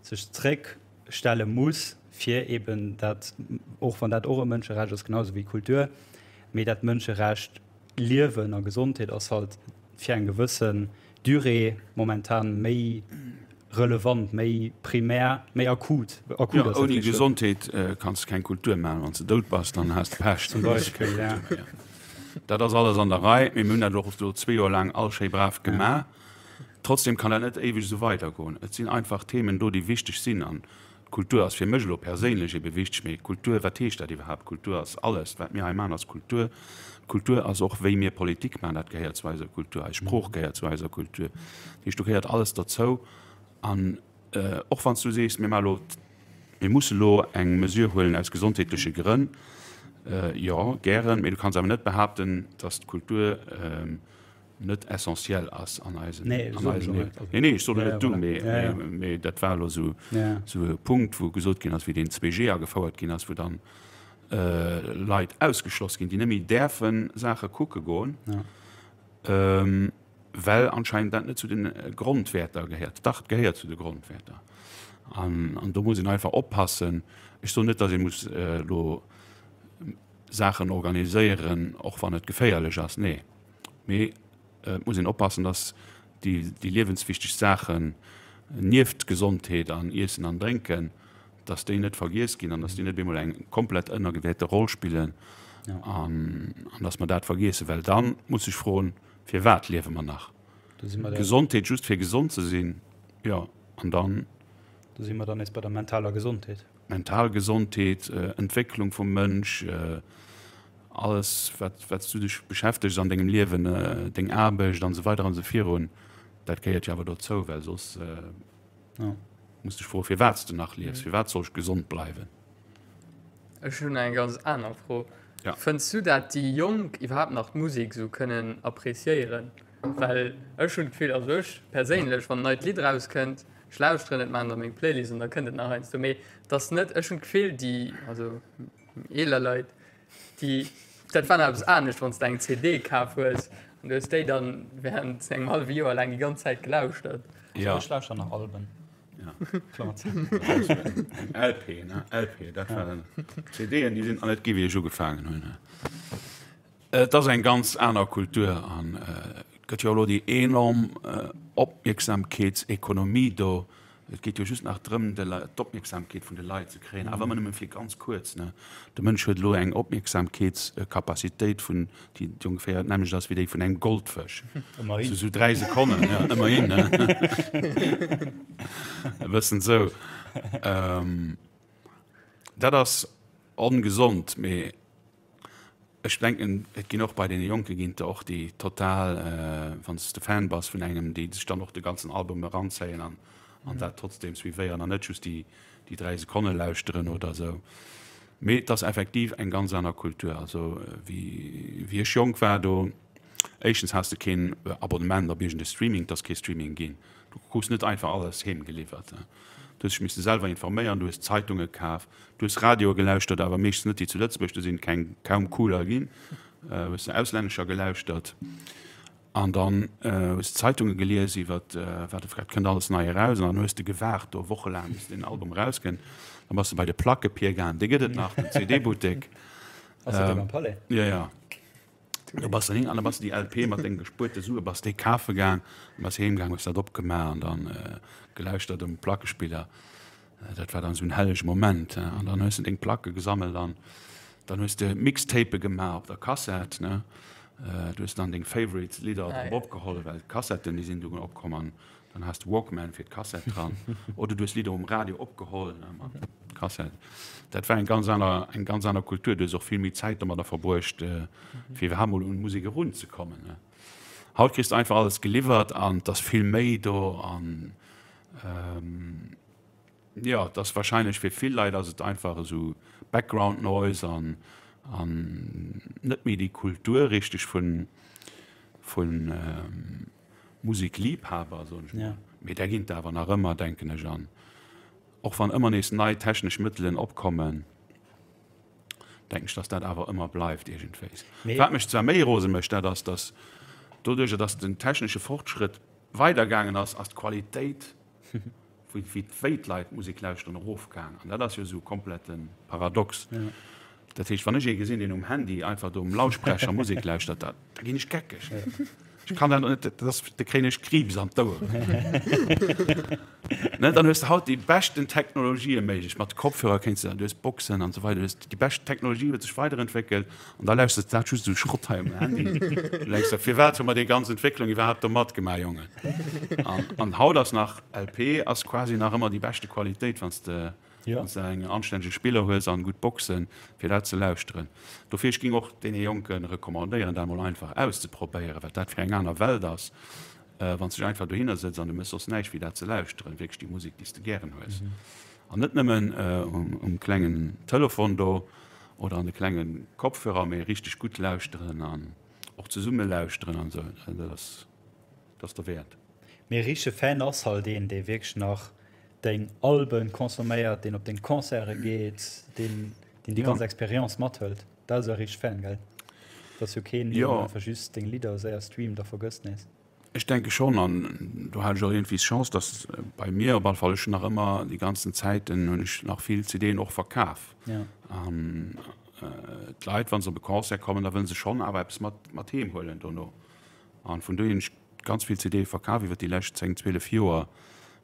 sech zréckstelle muss, fir eben dat, och wann dat och e Mënscherecht ass, genau esou wéi Kultur, mee dat Mënscherecht Liewen a Gesondheet ass halt fir eng gewëssen Durée momentan méi relevant, méi primär, méi akut. Akut ass dat Ouni richteg Wuert. Gesondheet kanns de keng Kultur maachen. Wann s de dout bass, dann has de Pech. Zum Beispill, ja. Dat ass alles an der Rei, mee mir hunn dat och elo zwee Joer laang all schéi brav gemaach. Trotzdem kann dat net éiweg esou weidergoen. Et sinn einfach Themen do, déi wichteg sinn. An d'Kultur ass fir mech elo perséinlech ebe wichteg. Mee Kultur, wat heescht dat iwwerhaapt? Kultur ass alles. Wat mir hei maachen, ass Kultur. Kultur ass och, wéi mir Politik maachen, dat gehéiert zu eiser Kultur. Eis Sprooch gehéiert zu eiser Kultur. Dat heescht, do gehéiert alles derzou. An och wann s du sees, mir maache lo, mir musse lo eng Mesure huelen aus gesondheetleche Grënn, jo, gären, mee du kanns awer net behaapten, datt d'Kultur net essentiell ass an eisem Liewen. Nee, nee, ech soen net du, mee dat war elo esou e Punkt, wou gesot ginn ass, wéi deen 2G agefouert ginn ass, wou dann Leit ausgeschloss ginn, déi net méi däerfe Saache kucke goen, well anscheinend dat net zu de Grondwäerter gehéiert. Dach, et gehéiert zu de Grondwäerter. An do muss een einfach oppassen. Ech soen net, datt ee muss elo Saachen organiséieren, och wann et geféierlech ass. Nee, mee et muss een oppassen, datt déi liewenswichteg Saachen nieft Gesondheet an Iessen an Drénken, dass déi net vergiess ginn an dass déi net bemol eng komplett ënnergewäerte Roll spillen an dass mer dat vergiessen, well dann muss ech froen, Firwat liewe mer nach? Gesondheet just fir gesond ze sinn, jo, an dann. Do si mer dann nees bei der mentaler Gesondheet. Mental Gesondheet, Entwécklung vum Mënsch, alles wat wat s du dech beschäftegs an dengem Liewen, deng Aarbecht an esou weider an esou virun, dat gehéiert jo awer dozou, well soss. Muss dech froen, firwat s de nach liefs, firwat soll ech gesond bleiwen? Ech hunn eng ganz aner Fro. Ja. Fënns du dat déi Jonk iwwerhaapt nach d'Musek esou kënnen appreciéieren? Well ech hunn d'Gefill, also ech perséinlech, wann en neit Lidd erauskënnt, Ech lauschteren et, maachen et a meng Playlist an da kënnt et nach heiansdo. Mee et ass net, ech hunn d'Gefill, déi, also eeler Leit, déi, dat war nach eppes anescht, wann s de eng CD kaf hues an du hues déi dann während engem hallwe Joer laang déi ganz Zäit gelauschtert. Ja. Ech lauschteren nach Alben. Ja. Klammer zou. LP, ne? LP, dat war dann. CDen, déi sinn nach net gi wéi ech ugefaangen hunn. Et ass eng ganz aner Kultur an et gëtt jo elo déi enorm Opmierksamkeetsekonomie do. Et geet jo just nach drëm, d'Opmierksamkeet vun de Leit ze kréien, awer ëmmer nëmme fir ganz kuerz. De Mënsch huet elo eng Opmierksamkeetscapacitéit vun, déi ongeféier d'nämmlecht ass wéi déi vun engem Goldfësch. Ëmmerhin. Sou 3 Sekonnen, jo, ëmmerhin, ne? E bëssen esou. Dat ass ongesond, mee Ech denken, et ginn och bei deene Jonke ginn et der och, déi total, wann s de Fan bass vun engem, déi sech dann och de ganzen Album eranzéien an an dat trotzdeem suivéieren an net just déi déi 3 Sekonne lauschteren oder esou. Mee et ass effektiv eng ganz aner Kultur. Also wéi wéi ech jonk war, do éischtens has de keen Abonnement op iergend e Streaming, et ass kee Streaming ginn. Du krus net einfach alles heem geliwwert. Du hues dech misse selwer informéieren, du hues Zeitunge kaf, du hues Radioe gelauschtert, awer meeschtens net déi zu Lëtzebuerg, do sinn keng kaum cooler ginn, hues de auslännescher gelauschtert an dann hues de Zeitunge gelies iwwer wat wat kënnt alles nei eraus an dann hues de gewaart do wochelaang bis deen Album erauskënnt. Dann bass de bei de Plackepier gaang, dee gëtt et nach, den CD-Buttek. Ass dat dee beim Palais? Jo, jo. Do bass de hin an da bass de déi LP mat denge gespuerte Sue bass déi kafe gaang, bass heem gaang, hues dat opgemaach an dann gelauschtert um Plackespiller. Dat war dann esou en hellege Moment. An dann hues de deng Placke gesammelt an dann hues de Mixtape gemaach op der Kassett, ne. Du hues dann deng favorite Lidder drop opgeholl, well d'Kassetten déi sinn dunn opkomm an Dann has de Walkman fir d'Kassett dran. Oder du hues Lidder um Radio opgeholl mat Kassett. Dat war eng ganz aner, eng ganz aner Kultur. Du hues och vill méi Zäit domadder verbruecht, fir iwwerhaapt mol un Musek erunzekommen. Haut kriss de einfach alles geliwwert an et ass vill méi do an jo, et ass warscheinlech fir vill Leit ass et einfach esou Background Noise an an net méi déi Kultur richteg vun vun Musikliebhaber, soen ech mol. Mee där ginn et awer nach ëmmer, denken ech. An och wann ëmmer nees nei technesch Mëttelen opkommen, denken ech, datt dat awer ëmmer bleift iergendwéis. Wat mech zwar méi rose mécht, dat ass, datt doduercher, datt den technesche Fortschrëtt weidergaangen ass, ass d'Qualitéit wéi wéi d'Leit Musek lauschteren erofgaang an dat ass jo esou komplette Paradox. Dat heescht wann ech ee gesinn deen um Handy einfach do um Lautsprecher Musek lauschtert, da da ginn ech geckeg. Ech kann dat net, dat ass, da kréien ech Kriibs an d'Oueren. Ne, dann hues de haut déi beschten Technologië méiglech, mat Kopfhörer kéints de, du hues Boxen an esou weider, du hues déi bescht Technologie huet sech weiderentwéckelt an da lauschters de dat just esou Schrott hei um Handy. Du denks der, firwat hu mer déi ganz Entwécklung iwwerhaapt do matgemaach, Jongen? An, an haut ass nach LP ass quasi nach ëmmer déi beschte Qualitéit, wann s de, wann s de eng anstännege Spiller hues an gutt Boxen, fir dat ze lauschteren. Dofir, ech géing och deene Jonke recommandéieren, dat emol einfach auszeprobéieren, wat dat fir eng aner Welt ass, wann s de dech einfach dohinner sëtz an du méchs soss näischt wéi dat ze lauschteren, wierklech déi Musek, déi s de gären hues. An net nëmmen um klengen Telefon do oder an de klenge Kopfhörer, mee richteg gutt lauschteren an och zesumme lauschteren an esou, dat ass, dat ass derwäert. Mee e richtege Fan ass halt een, dee wierklech nach deng Alben consomméiert, deen op deng Concerte geet, deen deen déi ganz Experience mathëlt. Dat ass e richtege Fan, gell? Dat ass jo keen, deen einfach just deng Lidder séier streamt a vergësst nees. Ech denke schonn, an do hat ech och iergendwéi d'Chance, datt bei mir op alle Fall, ech hunn nach ëmmer déi ganzen Zäiten hunn ech nach vill CDen och verkaf. An d'Leit, wa se op e Concert kommen, da wëlle se schonn awer eppes mat mat heem huelen dono. An vun dohier hunn ech ganz vill CDe verkaf iwwer déi lescht 10, 12 Joer,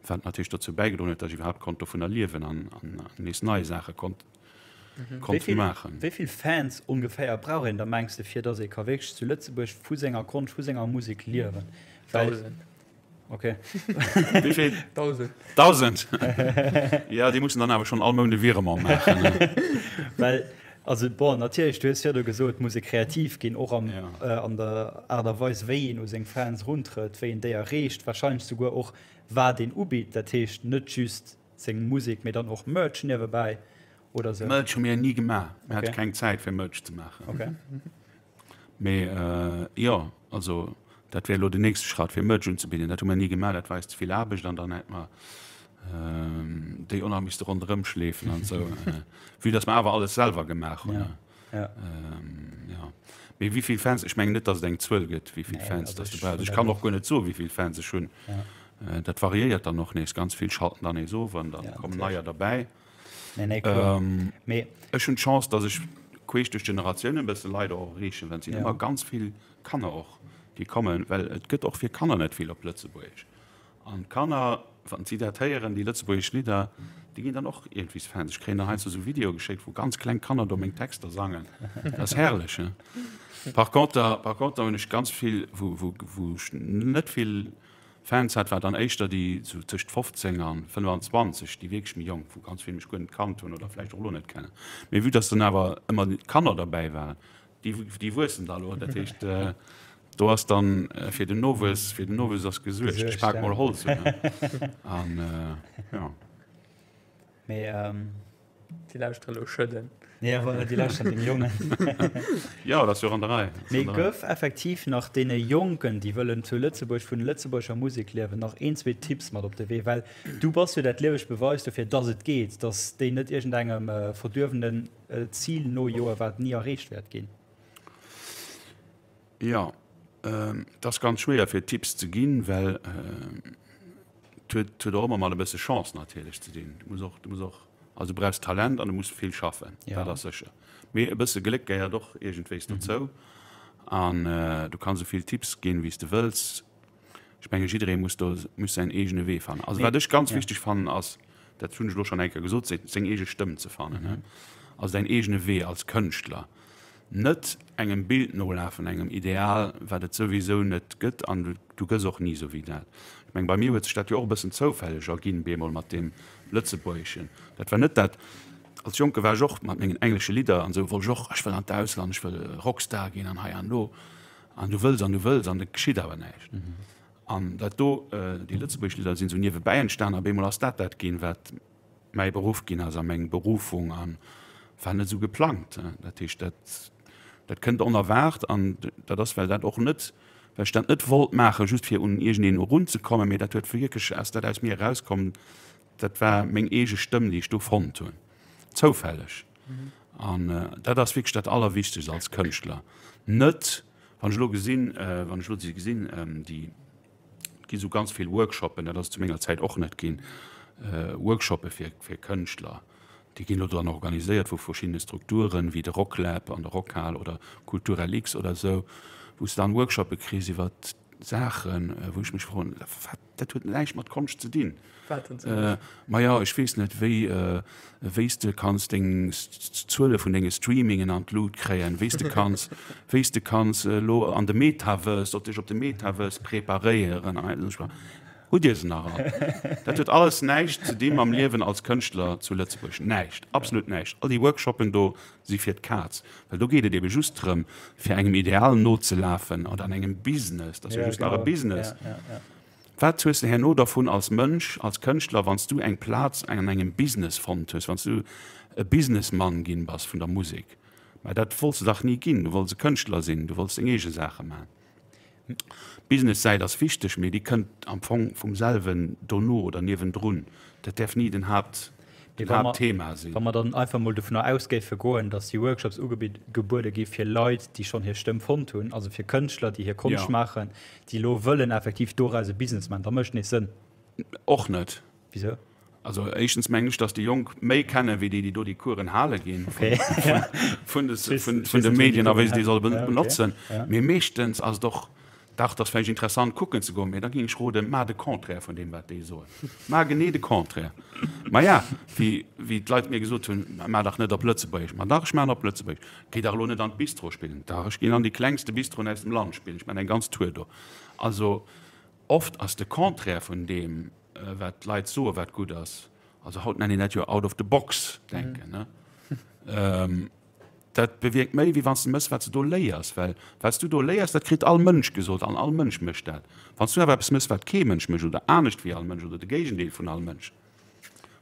wat natierlech dozou bäigedroen huet, datt ech iwwerhaapt konnt dovunner liewen an nees nei Saache konnt konnt maachen. Wéi vill Fans ongeféier brauch een da mengs de fir datt ee ka wierklech zu Lëtzebuerg vu senger Konscht, vu senger Musek liewen? Dausend. Ok. Wéi vill? Dausend. Dausend! Jo, déi mussen dann awer schonn all Mount e Virement maachen. Well, also bon, natierlech, du hues virdu gesot, et muss ee kreativ ginn, och am, an der Aart a Weis, wéi een u seng Fans eruntrëtt, wéi een déi erreecht, warscheinlech souguer och wat een ubitt, dat heescht net just Seng Musek, mee dann och Merch niewebäi oder sou. Merch hu mir ni gemaach. Mir hate keng Zäit fir Merch ze maachen. Okay. Mee jo, also dat wär elo den nächste Schratt fir Merch unzebidden. Dat hu mir ni gemaach, dat war eis ze vill Aarbecht an dann hätt mer. Déi och nach misste ronderëm schleefen an esou. Vue dass mer awer alles selwer gemaach hunn. Ja. Ja. Mee wéi vill Fans, ech mengen net, dass et eng Zuel gëtt, wéi vill Fans dass du brauchs. Ech kann och guer net soen, wéi vill Fans ech hunn. Dat variéiert dann och nees. Ganz vill schalten dann nees of an da kommen neier derbäi. Ech hunn d'Chance, dass ech queesch duerch d'Generatiounen e bësse Leit och erreechen, well et sinn ëmmer ganz vill Kanner och, déi kommen, well et gëtt och fir Kanner net vill op Lëtzebuergesch. An d'Kanner, wann si dat héieren, déi lëtzebuergesch Lidder, déi ginn dann och iergendwéis Fans. Ech kréien dann heiansdo esou Videoe geschéckt, wou ganz kleng Kanner do meng Texter sangen. Dat ass herrlech, he? Par conter, par conter hunn ech ganz vill, wou, wou, wou ech net vill Fans hat, war dann éischter déi esou tëscht 15 an 25, déi wierklech méi jonk, wou ganz vill mech guer net kannt hunn oder vläicht och elo net kennen. Mee vue dass dann awer ëmmer Kanner derbäi waren, Déi, déi wuessen da lo, dat heescht, do ass dann fir den Nowuess, fir den Nowuess ass gesuergt. Ech pak mol Holz un. An jo. Mee Déi lauschtere lo schëdden. Ja, voilà, déi lauschteren den Jongen. Jo, dat ass jo och an der Rei. Mee gëff effektiv nach deene Jonken, déi wëllen zu Lëtzebuerg vun lëtzebuerger Musek liewen, nach een, zwee Tipps mat op de Wee, well du bass jo dat liewegt Beweis dofir, dass et geet, dass déi net iergendengem verduerwenen Zil nojoe wat ni erreecht wäert ginn? Jo, et ass ganz schwéier fir Tipps ze ginn, well et huet huet och ëmmer mat e bësse Chance natierlech ze dinn. Du muss och, du muss och, also du brauchs Talent an du muss vill schaffen, dat ass sécher. Mee e bësse Gléck gehéiert och iergendwéis dozou. An du kanns esou vill Tipps ginn, wéi s de wëlls. Ech menge jidderee muss do muss säin eegene Wee fannen. Also wat ech ganz wichteg fannen ass, dat hunn ech elo schonn eng Kéier gesot, seng eege Stëmm ze fannen. Also däin eegene Wee als Kënschtler. Net engem Bild nolafen, engem Ideal, wat et souwisou net gëtt an du gëss och ni esou wéi dat. Ech meng bei mir huet sech dat jo och e bëssen zoufälleg erginn, bemol mat deem Lëtzebuergeschen. Dat war net dat, als Jonke war ech och mat mengen englesche Lidder an esou, wollt ech och, ech wëll an d'Ausland, ech wëll Rockstar ginn an hei an do. An du wëlls an du wëlls an et geschitt awer näischt. An dat do, déi lëtzebuergesch Lidder sinn esou niewebäi entstan a bemol ass dat dat ginn, wat mäi Beruff ginn ass a meng Berufung a war net esou geplangt. Dat heescht, dat, dat kënnt onerwaart an dat ass, well dat och net, well ech dat net wollt maachen, just fir un iergendeen erunzekommen, mee dat huet wierklech, ass dat aus mir erauskomm, dat war meng eege Stëmm, déi ech do fonnt hunn. Zoufälleg. An dat ass wierklech dat Allerwichtegst als Kënschtler. Net, wann ech elo gesinn, wann ech elo si gesinn, déi, et gi sou ganz vill Workshoppen, dat ass et zu menger Zäit och net ginn, Workshoppe fir, fir Kënschtler, déi ginn elo dann organiséiert vu verschiddene Strukturen, wéi de Rocklab an der Rockhal oder Kulturlx oder esou, wou s de dann Workshoppe kriss iwwer Saachen, wou ech mech froen, wat, dat huet näischt mat Konscht ze dinn. Wat denn zum Beispill? Maja, ech weess net, wéi, wéi s de kanns deng Zuele vun denge Streamingen an d'Lut kréien, wéi s de kanns, wéi s de kanns elo an de Metaverse, op dech op de Metaverse preparéieren an esou. Hutt Dir se nach all? Dat huet alles näischt ze di mam Liewen als Kënschtler zu Lëtzebuerg. Näischt, absolut näischt. All déi Workshoppen do si fir d'Kaz, well do geet et ebe just drëm, fir engem Ideal nozelafen oder an engem Business, dat ass jo just nach e Business. Wat hues de herno dervun als Mënsch, als Kënschtler, wann s du eng Plaz an engem Business fonnt hues, wann s du e Businessmann ginn bass vun der Musek? Mä dat wollts de dach ni ginn. Du wollts e Kënschtler sinn, du wollts deng eege Saache maachen. D'Business-Säit ass wichteg, mee déi kënnt am Fong vum selwen dono oder niewendrun. Dat däerf ni den Haapt, den Haaptthema sinn. Wa mer dann einfach mol dovunner aus géife goen, datt déi Workshops ugebuede gi fir Leit, déi schonn hir Stëmm fonnt hunn, also fir Kënschtler, déi hir Konscht maachen, déi elo wëllen effektiv doraus e Business maachen, da mécht nees Sënn. Och net. Wisou? Also éischtens mengen ech, datt déi Jonk méi kennen, wéi déi, déi do déi Coursen hale ginn, vun de Medien a wéi se déi solle benotzen. Mee meeschtens ass et och, dach, et ass vläicht interessant kucken ze goen, mee da géing ech roden, maach de Contraire vun deem, wat déi soen. Maach genee de Contraire. Maja, wéi d'Leit mir gesot hunn, maach dach net op Lëtzebuergesch. Ma dach, ech maachen op Lëtzebuergesch. Géi dach elo net an d'Bistro spillen. Dach, ech ginn an déi klengste Bistroen aus dem Land spillen. Ech maachen eng ganz Tour do. Also oft ass de Contraire vun deem, wat d'Leit soen, wat gutt ass, also haut nennt een dat jo out of the box denken, ne? Dat bewierkt méi, wéi wann s de méchs, wat s de do léiers. Well wat s du do léiers, dat kritt all Mënsch gesot an all Mënsch mécht dat. Wann s du awer eppes méchs, wat kee Mënsch mécht oder anescht wéi all Mënsch oder de Géigendeel vun all Mënsch,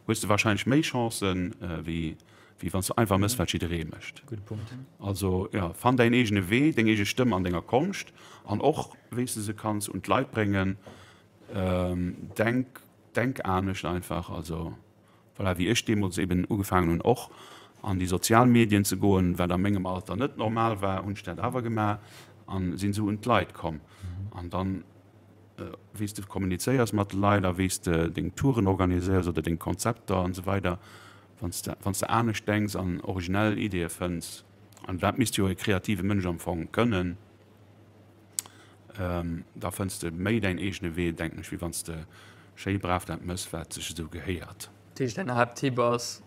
hues de warscheinlech méi Chancen, wéi wéi wann s du einfach méchs, wat jidderee mécht. Gudde Punkt. Also jo, fann däin eegene Wee, deng eege Stëmm an denger Konscht an och, wéi s de se kanns un d'Leit bréngen. Denk. Denk anescht einfach. Also voilà, wéi ech deemools eben ugefaangen hunn och an déi sozial Medien ze goen, wat a mengem Alter net normal war, hunn ech dat awer gemaach an sinn esou un d'Leit komm. An dann, wéi s de kommunizéiers mat de Leit a wéi s de deng Touren organiséiers oder deng Konzepter an esou weider, wann s de, wann s de anescht denks an originell Ideeë fënns, an dat misst jo e kreative Mënsch am Fong kënnen, Da fënns de méi däin eegene Wee, denken ech, wéi wann s de schéi brav dat mëss, wat sech esou gehéiert. Dat heescht, däin Haapttipp ass,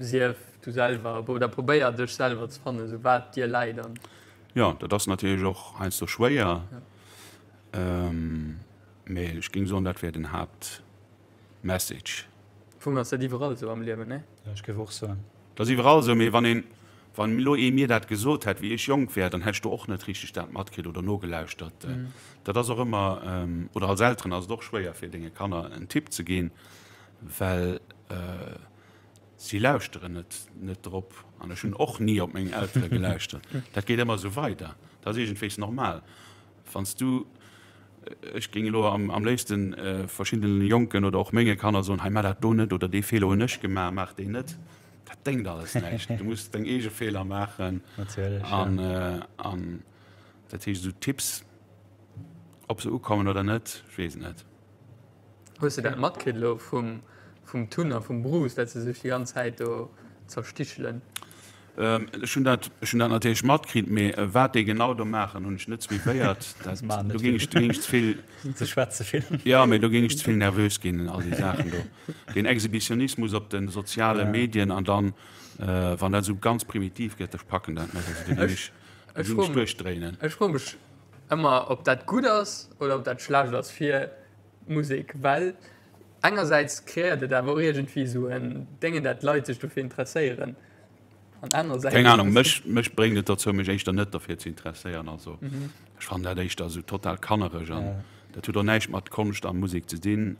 Sief du selwer oder probéier dech selwer ze fannen, esou wat dir läit an. Jo, dat ass natierlech och heiansdo schwéier, mee ech géing soen, dat wär den Haaptmessage. Am Fong ass dat iwwerall esou am Liewen, nee? Jo, ech géif och soen. Dat ass iwwerall esou, mee wann een, wann elo ee mir dat gesot hätt, wéi ech jonk wär, dann hätt ech do och net richteg dat matkritt oder nogelauschtert. Dat ass och ëmmer, oder als Elteren ass et och schwéier fir denge Kanner en Tipp ze ginn, well si lauschteren net net drop. An ech hunn och ni op meng Eltere gelauschtert. Dat geet ëmmer esou weider. Dat ass iergendwéis normal. Wann s du, ech géing elo am léifsten verschiddene Jonken oder och menge Kanner soen, hei maach dat do net oder dee Feeler hunn ech gemaach, maach deen net. Dat déngt alles näischt. Du muss deng eege Feeler maachen. Natierlech, ja. An, an dat heescht, esou Tipps, ob se ukommen oder net, ech weess et net. Hues de dat matkritt elo vum vum Tun a vum Bruce, dat se sech déi ganz Zäit do zerstichelen? Ech hunn dat, ech hunn dat natierlech matkritt, mee wat déi genau do maachen, hunn ech net suivéiert. Dat, do géing ech, do géing ech ze vill. Se schwätze vill. Jo, mee do géing ech ze vill nervös ginn, all déi Saachen do. Deen Exhibitionismus op de soziale Medien an dann, wann dat esou ganz primitiv gëtt, ech packen dat net. Also do géing ech, do géing ech duerchdréinen. Ech froe mech ëmmer, ob dat gutt ass oder ob dat schlecht ass fir Musek, well engersäits kreéiert et awer och iergendwéi esou en Déngen, dat d'Leit sech dofir interesséieren, an anerersäits. Keng Ahnung, mech, mech bréngt et dozou, mech éischter net derfir ze interesséieren. Also ech fannen dat éischter esou total kannereg an dat huet och näischt mat Konscht a Musek ze dinn.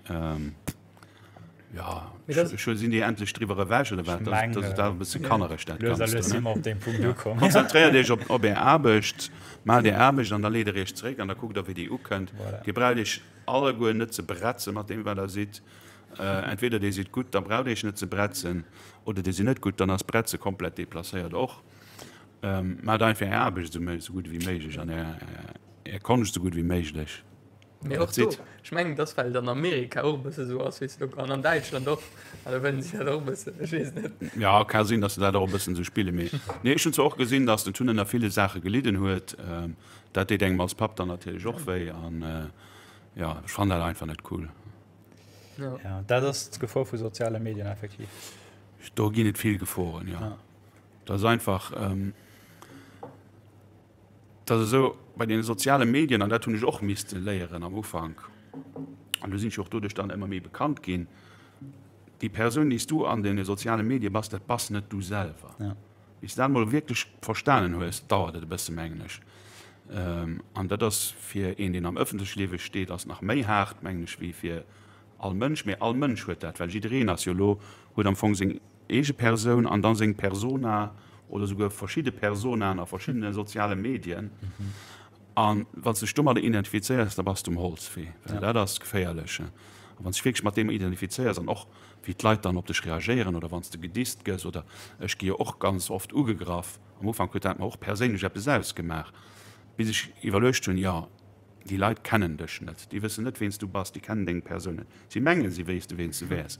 Jo, ech sinn déi endlech driwwer ewech oder wat? Dat ass awer e bësse kannereg dat Ganzt do, ne? Konzentréiert iech op, op är Aarbecht, maacht är Aarbecht an da leet der iech zeréck an da kuckt der wéi déi ukënnt. Dir braucht iech alleguer net ze bretzen mat deem wat der sidd. Entweder dir sidd gutt, da braucht iech net ze bretzen, oder dir sidd net gutt, dann ass Bretze komplett deplacéiert och. Maacht einfach är Aarbecht esou gutt ewéi méiglech an är Konscht esou gutt ewéi méiglech. Mee och do, ech mengen, dass well et an Amerika och e bësse sou ass, weess de, an an Däitschland och, an da wëllen si dat och e bëssen, ech weess net. Ja, ka sinn, dass se dat och e bëssen esou spillen, mee nee, ech hunn zwar och gesinn, dass den Tun ënner ville Saache gelidden huet. Dat deet engem als Papp dann natierlech och wéi an jo, ech fannen dat einfach net cool. Ja, dat ass d'Gefor vu soziale Medien effektiv. Do ginn et vill Geforen, jo. Dat ass einfach. Et ass esou, bei deene soziale Medien, an dat hunn ech och misste léieren am Ufank, an do sinn ech och doduerch dann ëmmer méi bekannt ginn, déi Persoun, déi s du an deene soziale Medie bass, dat bass net du selwer. Bis de dat emol wierklech verstanen hues, dauert et e bësse mengen ech. An dat ass fir een, deen am ëffentleche Liewe steet, ass nach méi haart, mengen ech, wéi fir all Mënsch. Mee all Mënsch huet dat, well jiddereen ass jo elo, huet am Fong seng eege Persoun an dann seng Persona oder souguer verschidde Personaen a verschiddene soziale Medien. An wann s de dech domadder identifizéiers, da bass de um Holzwee, well dat ass geféierlech. A wann s de dech wierklech mat deem identifizéiers an och wéi d'Leit dann op dech reagéieren oder wann s de gedisst gëss oder ech gi jo och ganz oft ugegraff, am Ufank huet dat mer och perséinlech eppes ausgemaach, bis ech iwwerluecht hunn, jo, Déi Leit kennen dech net, déi wëssen net, ween s du bass, déi kennen deng Persoun net. Si mengen, si wéisste ween s du wäers.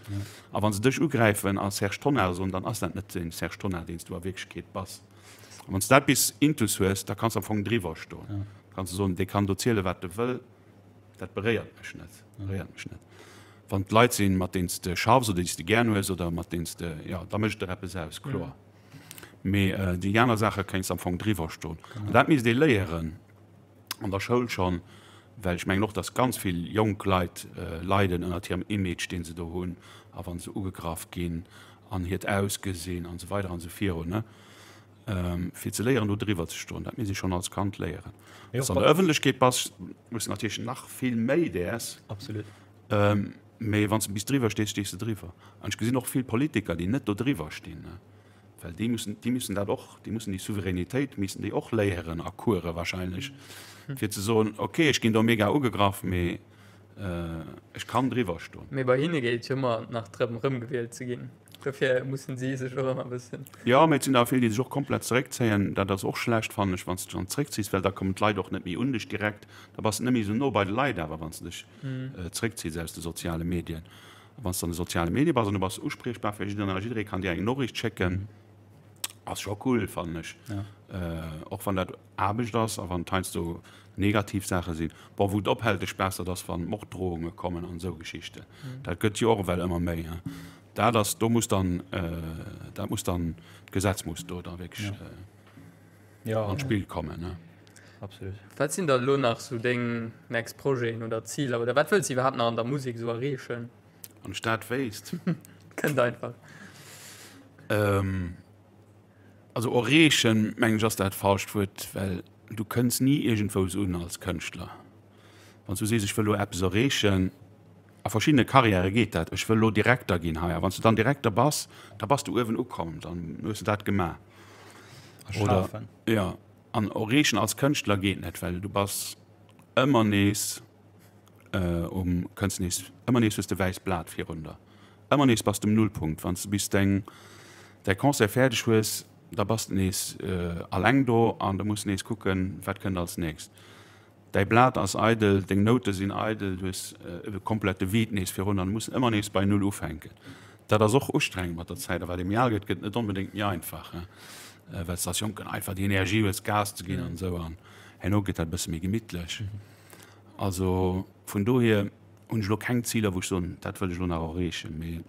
A wa se dech ugräifen a Serge Tonnar soen, dann ass dat net den Serge Tonnar, deen s du a Wierklechkeet bass. A wann s du dat bis intus hues, da kanns du am Fong driwwer stoen. Da kanns du soen, dee kann do zielen, wat e wëll, dat beréiert mech net, beréiert mech net. Wann et Leit sinn, mat deenen s de schaffs oder déi s de gären hues oder mat deenen s de, jo, da mécht et der eppes aus, kloer. Mee déi aner Saache kéints de am Fong driwwer stoen. An dat misst ee léieren. an der Schoul schonn, well ech mengen och, datt ganz vill jonk Leit leiden ënnert hirem Image, dee se do hunn, a wa se ugegraff ginn an hiert Ausgesinn an esou weider an esou virun, ne, fir ze léieren, do driwwer ze stoen. Dat misst ee schonn als Kand léieren. Wann s de an der Ëffentlechkeet bass, muss de natierlech nach vill méi däers. Absolut. Mee wann s de bis driwwer stees, stees de driwwer. An ech gesinn och vill Politiker, déi net do driwwer stinn, ne. Well déi mussen, déi mussen dat och, déi mussen déi Souveränitéit missten déi och léieren a Course wahrscheinlech, fir ze soen, okay, ech ginn do mega ugegraff, mee. Ech kann driwwer stoen. Mee bei hinne geet et jo ëmmer nach drëm, erëmgewielt ze ginn. Dofir mussen si sech och ëmmer e bëssen. Jo, mee et sinn der vill, déi sech och komplett zeréckzéien. Dat ass och schlecht, fannen ech, wann s de dech dann zeréckziss, well da kommen d'Leit och net méi un dech direkt. Da bass de net méi esou no bei de Leit awer, wann s de dech zeréckziss aus de soziale Medien. A wann s de an de soziale Medie bass an du bass uspriechbar fir jiddereen a jidderee kann dir eng Noriicht schécken, ass scho cool, fannen ech. Och wann dat Aarbecht ass a wann et heiansdo negativ Saache sinn. Bon, wou et ophält de Spaass, dat ass wann Morddrohunge kommen an esou Geschichten. Dat gëtt jo och ewell ëmmer méi. Dat ass, do muss dann, dat muss dann, d'Gesetz muss do da wierklech an d'Spill kommen. Absolut. Wat sinn da elo nach sou deng next Projeten oder Ziler oder wat wëlls de iwwerhaapt nach an der Musek sou erreechen? Wann ech dat wéisst. Kënnt einfach. Also erreechen, mengen ech, ass dat falscht Wuert, well du kënns ni iergendwous un als Kënschtler. Wann s du sees, ech wëll elo eppes erreechen, a verschiddene Karriäre geet dat, ech wëll elo Direkter ginn hei, a wann s du dann Direkter bass, da bass du uewen ukomm, dann hues du dat gemaach. Oder, jo, an erreechen als Kënschtler geet net, well du bass ëmmer nees um, kënns nees, ëmmer nees hues de wäisst Blat virun der. Ëmmer nees bass de um Nullpunkt. Wann s de bis deng, däi Concert fäerdeg hues, da bass de nees alleng do an da muss de nees kucken, wat kënnt als nächst. Däi Blat ass eidel, deng Noute sinn eidel, du hues e komplette Vide nees virun an du muss ëmmer nees bei Null ufänken. Dat ass och ustrengend mat der Zäit a wat ee méi al gëtt, gëtt et net onbedéngt méi einfach, well s de als Jonken einfach déi Energie hues, Gas ze ginn an esou an herno gëtt dat e bësse méi gemittlech. Also vun dohier hunn ech elo keng Ziler, wou ech soen, dat wëll ech elo nach erreechen, mee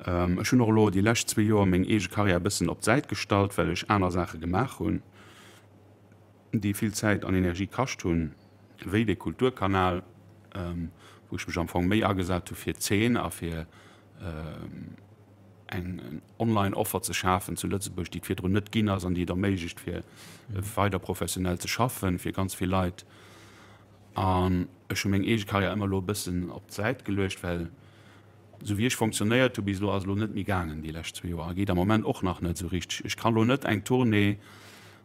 ech hunn och elo déi lescht zwee Joer meng eege Karriär e bëssen op d'Säit gestallt, well ech aner Saache gemaach hunn, déi vill Zäit an Energie kascht hunn, wéi dee Kulturkanal, wou ech mech am Fong méi agesat hu fir d'Zeen a fir eng Online-Offer ze schafen zu Lëtzebuerg, déi et virdrun net ginn ass an déi et erméiglecht, fir weider professionell ze schaffen, fir ganz vill Leit. An ech hu meng eege Karriär ëmmer elo e bëssen op d'Säit geluecht, well esou wéi ech fonctionnéiert hu bis elo, ass elo net méi gaangen déi lescht zwee Joer a geet am Moment och nach net esou richteg. Ech kann elo net eng Tournée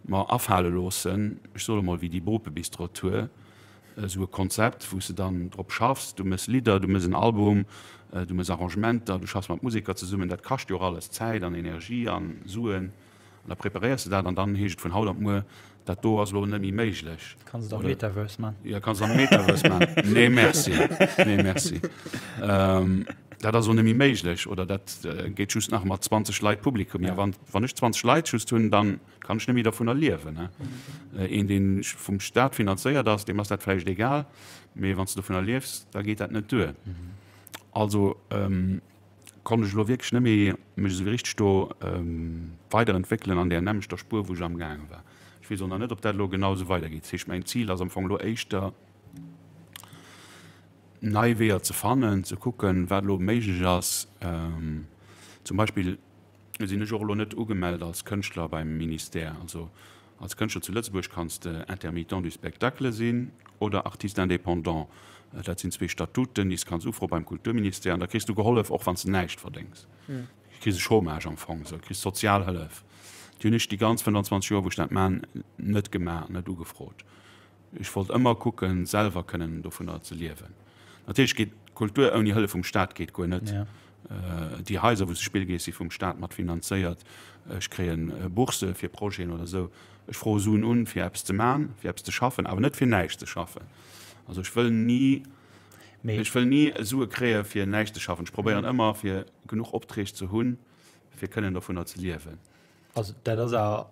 mer afale loossen, ech soe mol wéi déi Bope-Bistro-Tour, esou e Konzept, wou s de dann drop schaffs, du méchs Lidder, du méchs en Album, du méchs Arrangementer, du schaffs mat Museker zesummen, dat kascht jo och alles Zäit an Energie a Suen. An da preparéiers de dat an dann heescht et vun haut op muer, dat do ass elo net méi méiglech. Kanns et am Metaverse man. Jo, kanns et am Metaverse man. Nee, merci. Nee, merci. Dat ass elo net méi méiglech oder dat geet just nach mat 20 Leit Publikum. Jo, wann, wann ech 20 Leit just hunn, dann kann ech net méi dervunner liewen. Een, dee vum Staat finanzéiert ass, deem ass dat vläicht egal, mee wann s de dovunner liefs, da geet dat net duer. Also, konnt ech elo wierklech net méi mech esou richteg do weiderentwéckelen an där nämmlechter Spuer, wou ech amgaange war. Ech weess och nach net, ob dat elo genau esou weidergeet. Dat heescht, mäin Zil ass am Fong elo éischter, nei Weeër ze fannen, ze kucken, wat elo méiglech ass. Zum Beispill sinn ech och elo net ugemellt als Kënschtler beim Ministère. Also Als Kënschtler zu Lëtzebuerg kanns de Intermittent du spectacle sinn oder Artiste indépendant. Dat sinn zwee Statuten, déi s kanns ufroe beim Kulturministère an da kriss du gehollef, och wann s de näischt verdéngs. Du kriss e Chômage am Fong, esou, du kriss Sozialhëllef. Déi hunn ech déi ganz 25 Joer, wou ech dat man, net gemaach, net ugefrot. Ech wollt ëmmer kucken, selwer kënnen dovunner ze liewen. Natierlech geet Kultur ouni Hëllef vum Staat geet guer net. Déi Haiser, wou s de spille gees, si vum Staat mat finanzéiert. Ech kréien Bourse fir Projeten oder esou. Ech froe Suen un, fir eppes ze man, fir eppes ze schaffen, awer net fir näischt ze schaffen. Also ech wëll ni, ech wëll ni Sue kréie fir näischt ze schaffen. Ech probéieren ëmmer, fir genuch Opträg ze hunn, fir kënnen dovunner ze liewen. Also dat ass awer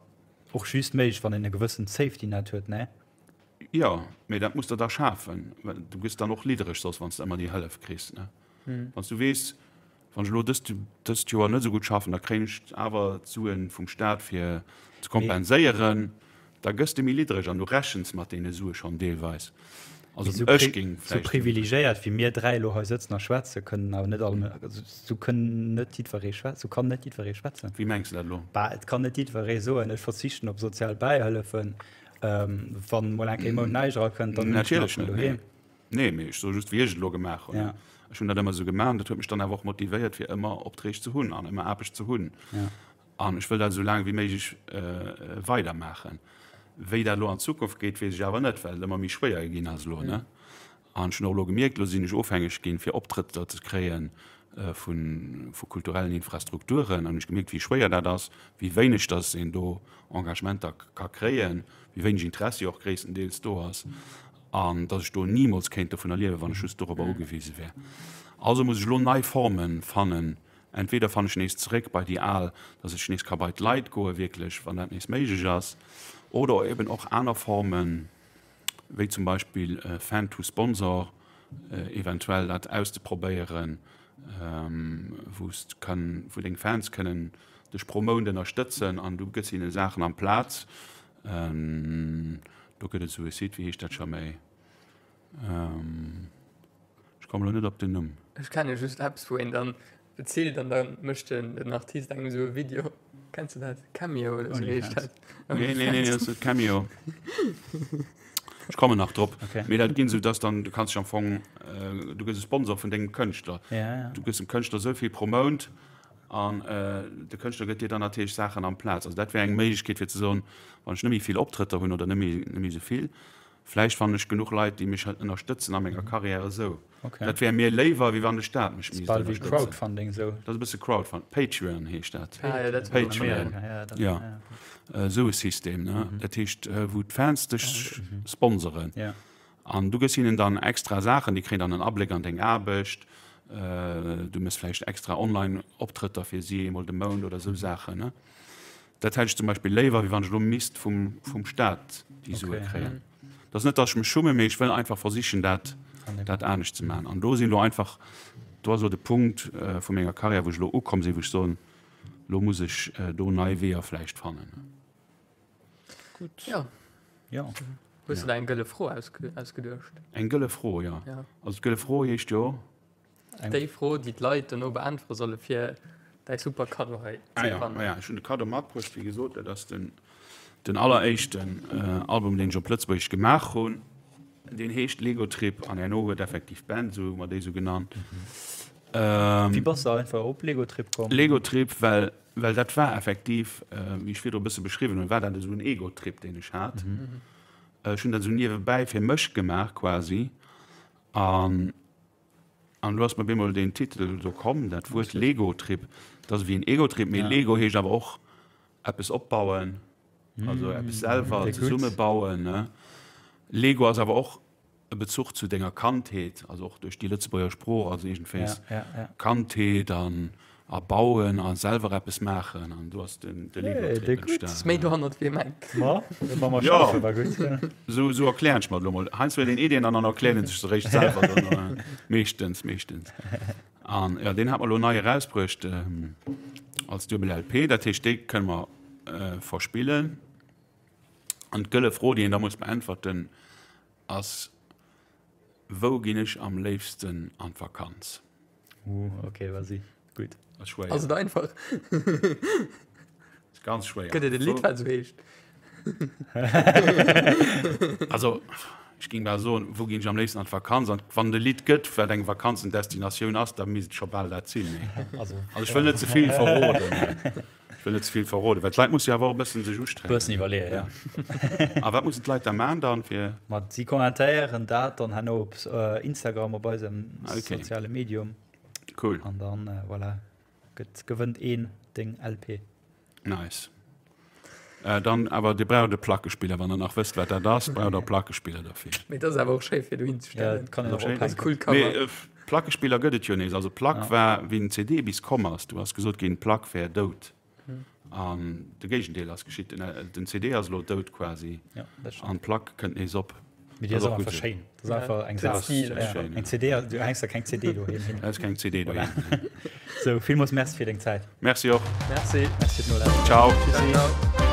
och just méiglech, wann een e gewëssent Safety Net huet, ne? Jo, mee dat muss der da schafen, well du gëss dann och liddereg soss, wann s de ëmmer déi Hëllef kriss, ne? Wann s du weess, wann ech elo dëst, dëst Joer net esou gutt schaffen, da kréien ech awer d'Suen vum Staat fir ze kompenséieren, da gëss de méi liddereg an du rechens mat deene Sue schonn deelweis. Also Sou ech géing vläicht. Sou privilegéiert wéi mir dräi elo hei sëtzen a schwätzen, kënnen awer net all, also sou kënnen net jiddweree schwätzen, sou kann net jiddweree schwätzen. Wéi mengs de dat elo? Bah, et kann net jiddweree soen, ech verzichten op sozial Bäihëllefen, wann mol eng Kéier e Mount näischt erakënnt, dann hunn ech nach vun doheem. Nee, mee ech soe just, wéi ech et elo gemaach hunn. Ja. Ech hunn dat ëmmer esou gemaach an dat huet mech dann awer och motivéiert, fir ëmmer Opträg ze hunn an ëmmer Aarbecht ze hunn. Ja. An ech wëll dat esou laang wéi méiglech weidermaachen. Wéi dat elo an Zukunft geet, weess ech awer net, well et ëmmer méi schwéier ginn ass elo, ne? An ech hunn och elo gemierkt, elo sinn ech ofhängeg ginn, fir Optrëtter ze kréie vu kulturellen Infrastrukturen. An hunn ech gemierkt, wéi schwéier dat ass, wéi wéineg datt een do Engagementer ka kréien, wéi wéineg Interessi och gréisstendeels do ass an datt ech do nimools kéint dovunner liewen, wann ech just dorobber ugewise wär. Also muss ech elo nei Forme fannen. Entweder fannen ech nees zeréck bei déi al, datt ech nees ka bei d'Leit goe wierklech, wann dat nees méiglech ass, oder eben och aner Formen, wéi zum Beispill Fan to Sponsor, eventuell dat auszeprobéieren, wou s kann, wou deng Fans kënnen dech pro Mount ënnerstëtzen an du gëss hinne Saachen amplaz. Do gëtt et esou e Site, wéi heescht dat scho méi? Ech komme lo net op den Numm. Ech kenne just eppes, wou een dann bezilt an dann mécht den, den Artist engem esou e Video. Kenns du dat? Cameo oder sou heescht dat. Nee, nee, nee, dat ass net Cameo. Ech kommen nach drop. Okay. Mee dat ginn esou, dass dann, du kanns dech am Fong, du gëss e Sponsor vun dengem Kënschtler. Ja, ja. Du gëss dem Kënschtler esou vill pro Mount an de Kënschtler gëtt dir dann natierlech Saachen amplaz. Also dat wär eng Méiglechkeet fir ze soen, wann ech net méi vill Optrëtter hunn oder net méi, net méi esou vill, Vläicht fannen ech genuch Leit, déi mech ënnerstëtzen a menger Karriär esou. Okay. Dat wär mir léiwer, wéi wann de Staat mech misst Bal wéi ënnerstëtzen. Crowdfunding esou. Dat ass e bësse Crowdfunding. Patreon heescht dat. Ah, ja, dat war Patreon. Amerika, ja, dat, Ja. ja. Esou e System, ne? Dat heescht, wou d'Fans dech sponsoren. Ja. An du gëss hinnen dann extra Saachen, déi kréien dann en Abléck an deng Aarbecht. Du méchs vläicht extra Online-Optrëtter fir si eemol de Mount oder esou Saachen, ne? Dat hätt ech zum Beispill léiwer, wéi wann ech elo misst vum, vum Staat déi Sue Okay. kréien. Dat ass net, datt ech mech schummen, mee ech wëll einfach versichen, dat, dat anescht ze maachen. An do sinn elo einfach, do ass elo de Punkt vu menger Karriär, wou ech elo ukomm sinn, wou ech soen, elo muss ech do nei Weeër vläicht fannen. Gutt. Ja. Ja. Hues du der eng gëlle Fro ausge, ausgeduecht? Eng gëlle Fro, ja. Ja. Also d'gëlle Fro heescht jo. Déi Fro, déi d'Leit dono beäntwere solle fir däi super Kaddo hei Ah ze ja, gewannen. ah ja, ech hunn de Kaddo matbruecht, wéi gesot, dat ass den, den alleréischten Album, deen ech op Lëtzebuergesch gemaach hunn. Deen heescht Lego Trip an herno huet effektiv d'Band esou, hu mer déi esou genannt. Wéi bass de einfach op Lego Trip komm? Lego Trip, well, well dat war effektiv, wéi ech virdru e bësse beschriwwen hunn, war dat esou en Ego-Trip, deen ech hat. Ech hunn dat esou niewebäi fir mech gemaach quasi an An elo ass mer bemol deen Titel do komm, dat Wuert Lego-Trip. Dat ass ewéi en Ego-Trip, mee Lego heescht awer och eppes opbauen, also eppes selwer zesummebauen. Lego ass awer och e Bezuch zu denger Kandheet, also och duerch déi Lëtzebuerger Sprooch, also iergendwéis Kandheet an A bauen a selwer eppes maachen an do ass den de Lego-Trip Hey, entstan. Méi dohannert wéi ee mengt. Ma, wa mer Ja. schaffen, war gutt. Sou, sou erklären ech mer et elo mol. Heiansdo huet een Iddien an dann erkläert een sech se réischt selwer dann. Meeschtens, meeschtens. An ja, deen hat mer elo nei erausbruecht als Duebel LP. Dat heescht, déi kënne mer verspillen. An d'gëlle Fro, déi een da muss beäntwerten, ass, Wou ginn ech am léifsten an d'Vakanz? Uh, okay, vas-y. Gutt. Ass schwéier. Ass et einfach? Ass ganz schwéier. Gëtt et e Lidd, wat esou heescht? Also, ech géing bal soen, wou ginn ech am léifsten an d'Vakanz? An wann et e Lidd gëtt, wat eng Vakanzendestinatioun ass, da misst et scho bal dat sinn. Also, Also ech wëll net ze vill verroden. Ech wëll net ze vill verroden, well d'Leit musse jo awer och e bëssen sech ustrengen. Bëssen iwwerleeën, ja. A wat mussen d'Leit da man dann fir? Ma si kommentéieren dat dann herno op Instagram, op eisem Okay. soziale Medium. Cool. An dann, voilà, gëtt, gewënnt een deng LP. Nice. Dann awer, Dir braucht e Plackespiller, wann Der nach wësst, wat dat ass, braucht Der e Plackespiller derfir. Mee dat ass awer och schéi fir dohin ze Ja, stellen. dat kann een och Schéin. Dat ass ophänken. cool Cover. Mee Plackespiller gëtt et jo nees. Also Plack war, wéi den CD bis komm ass, du has gesot ginn, d'Plack wär dout. An de Géigendeel ass geschitt. Den CD ass elo dout quasi Ja, dat stimmt. an d'Plack kënnt nees op. Mee déi ass och och gutt einfach esou. schéin. Dat ass einfach eng Dat Saach. Stil, Ja, schéin, eng CD, du hänks der keng CD doheem hin. Da ass keng CD doheem. Sou, villmools Merci fir deng Zäit. Merci och. Merci. Merci fir d'Nolauschteren. Ciao. Tschüssi. Ciao.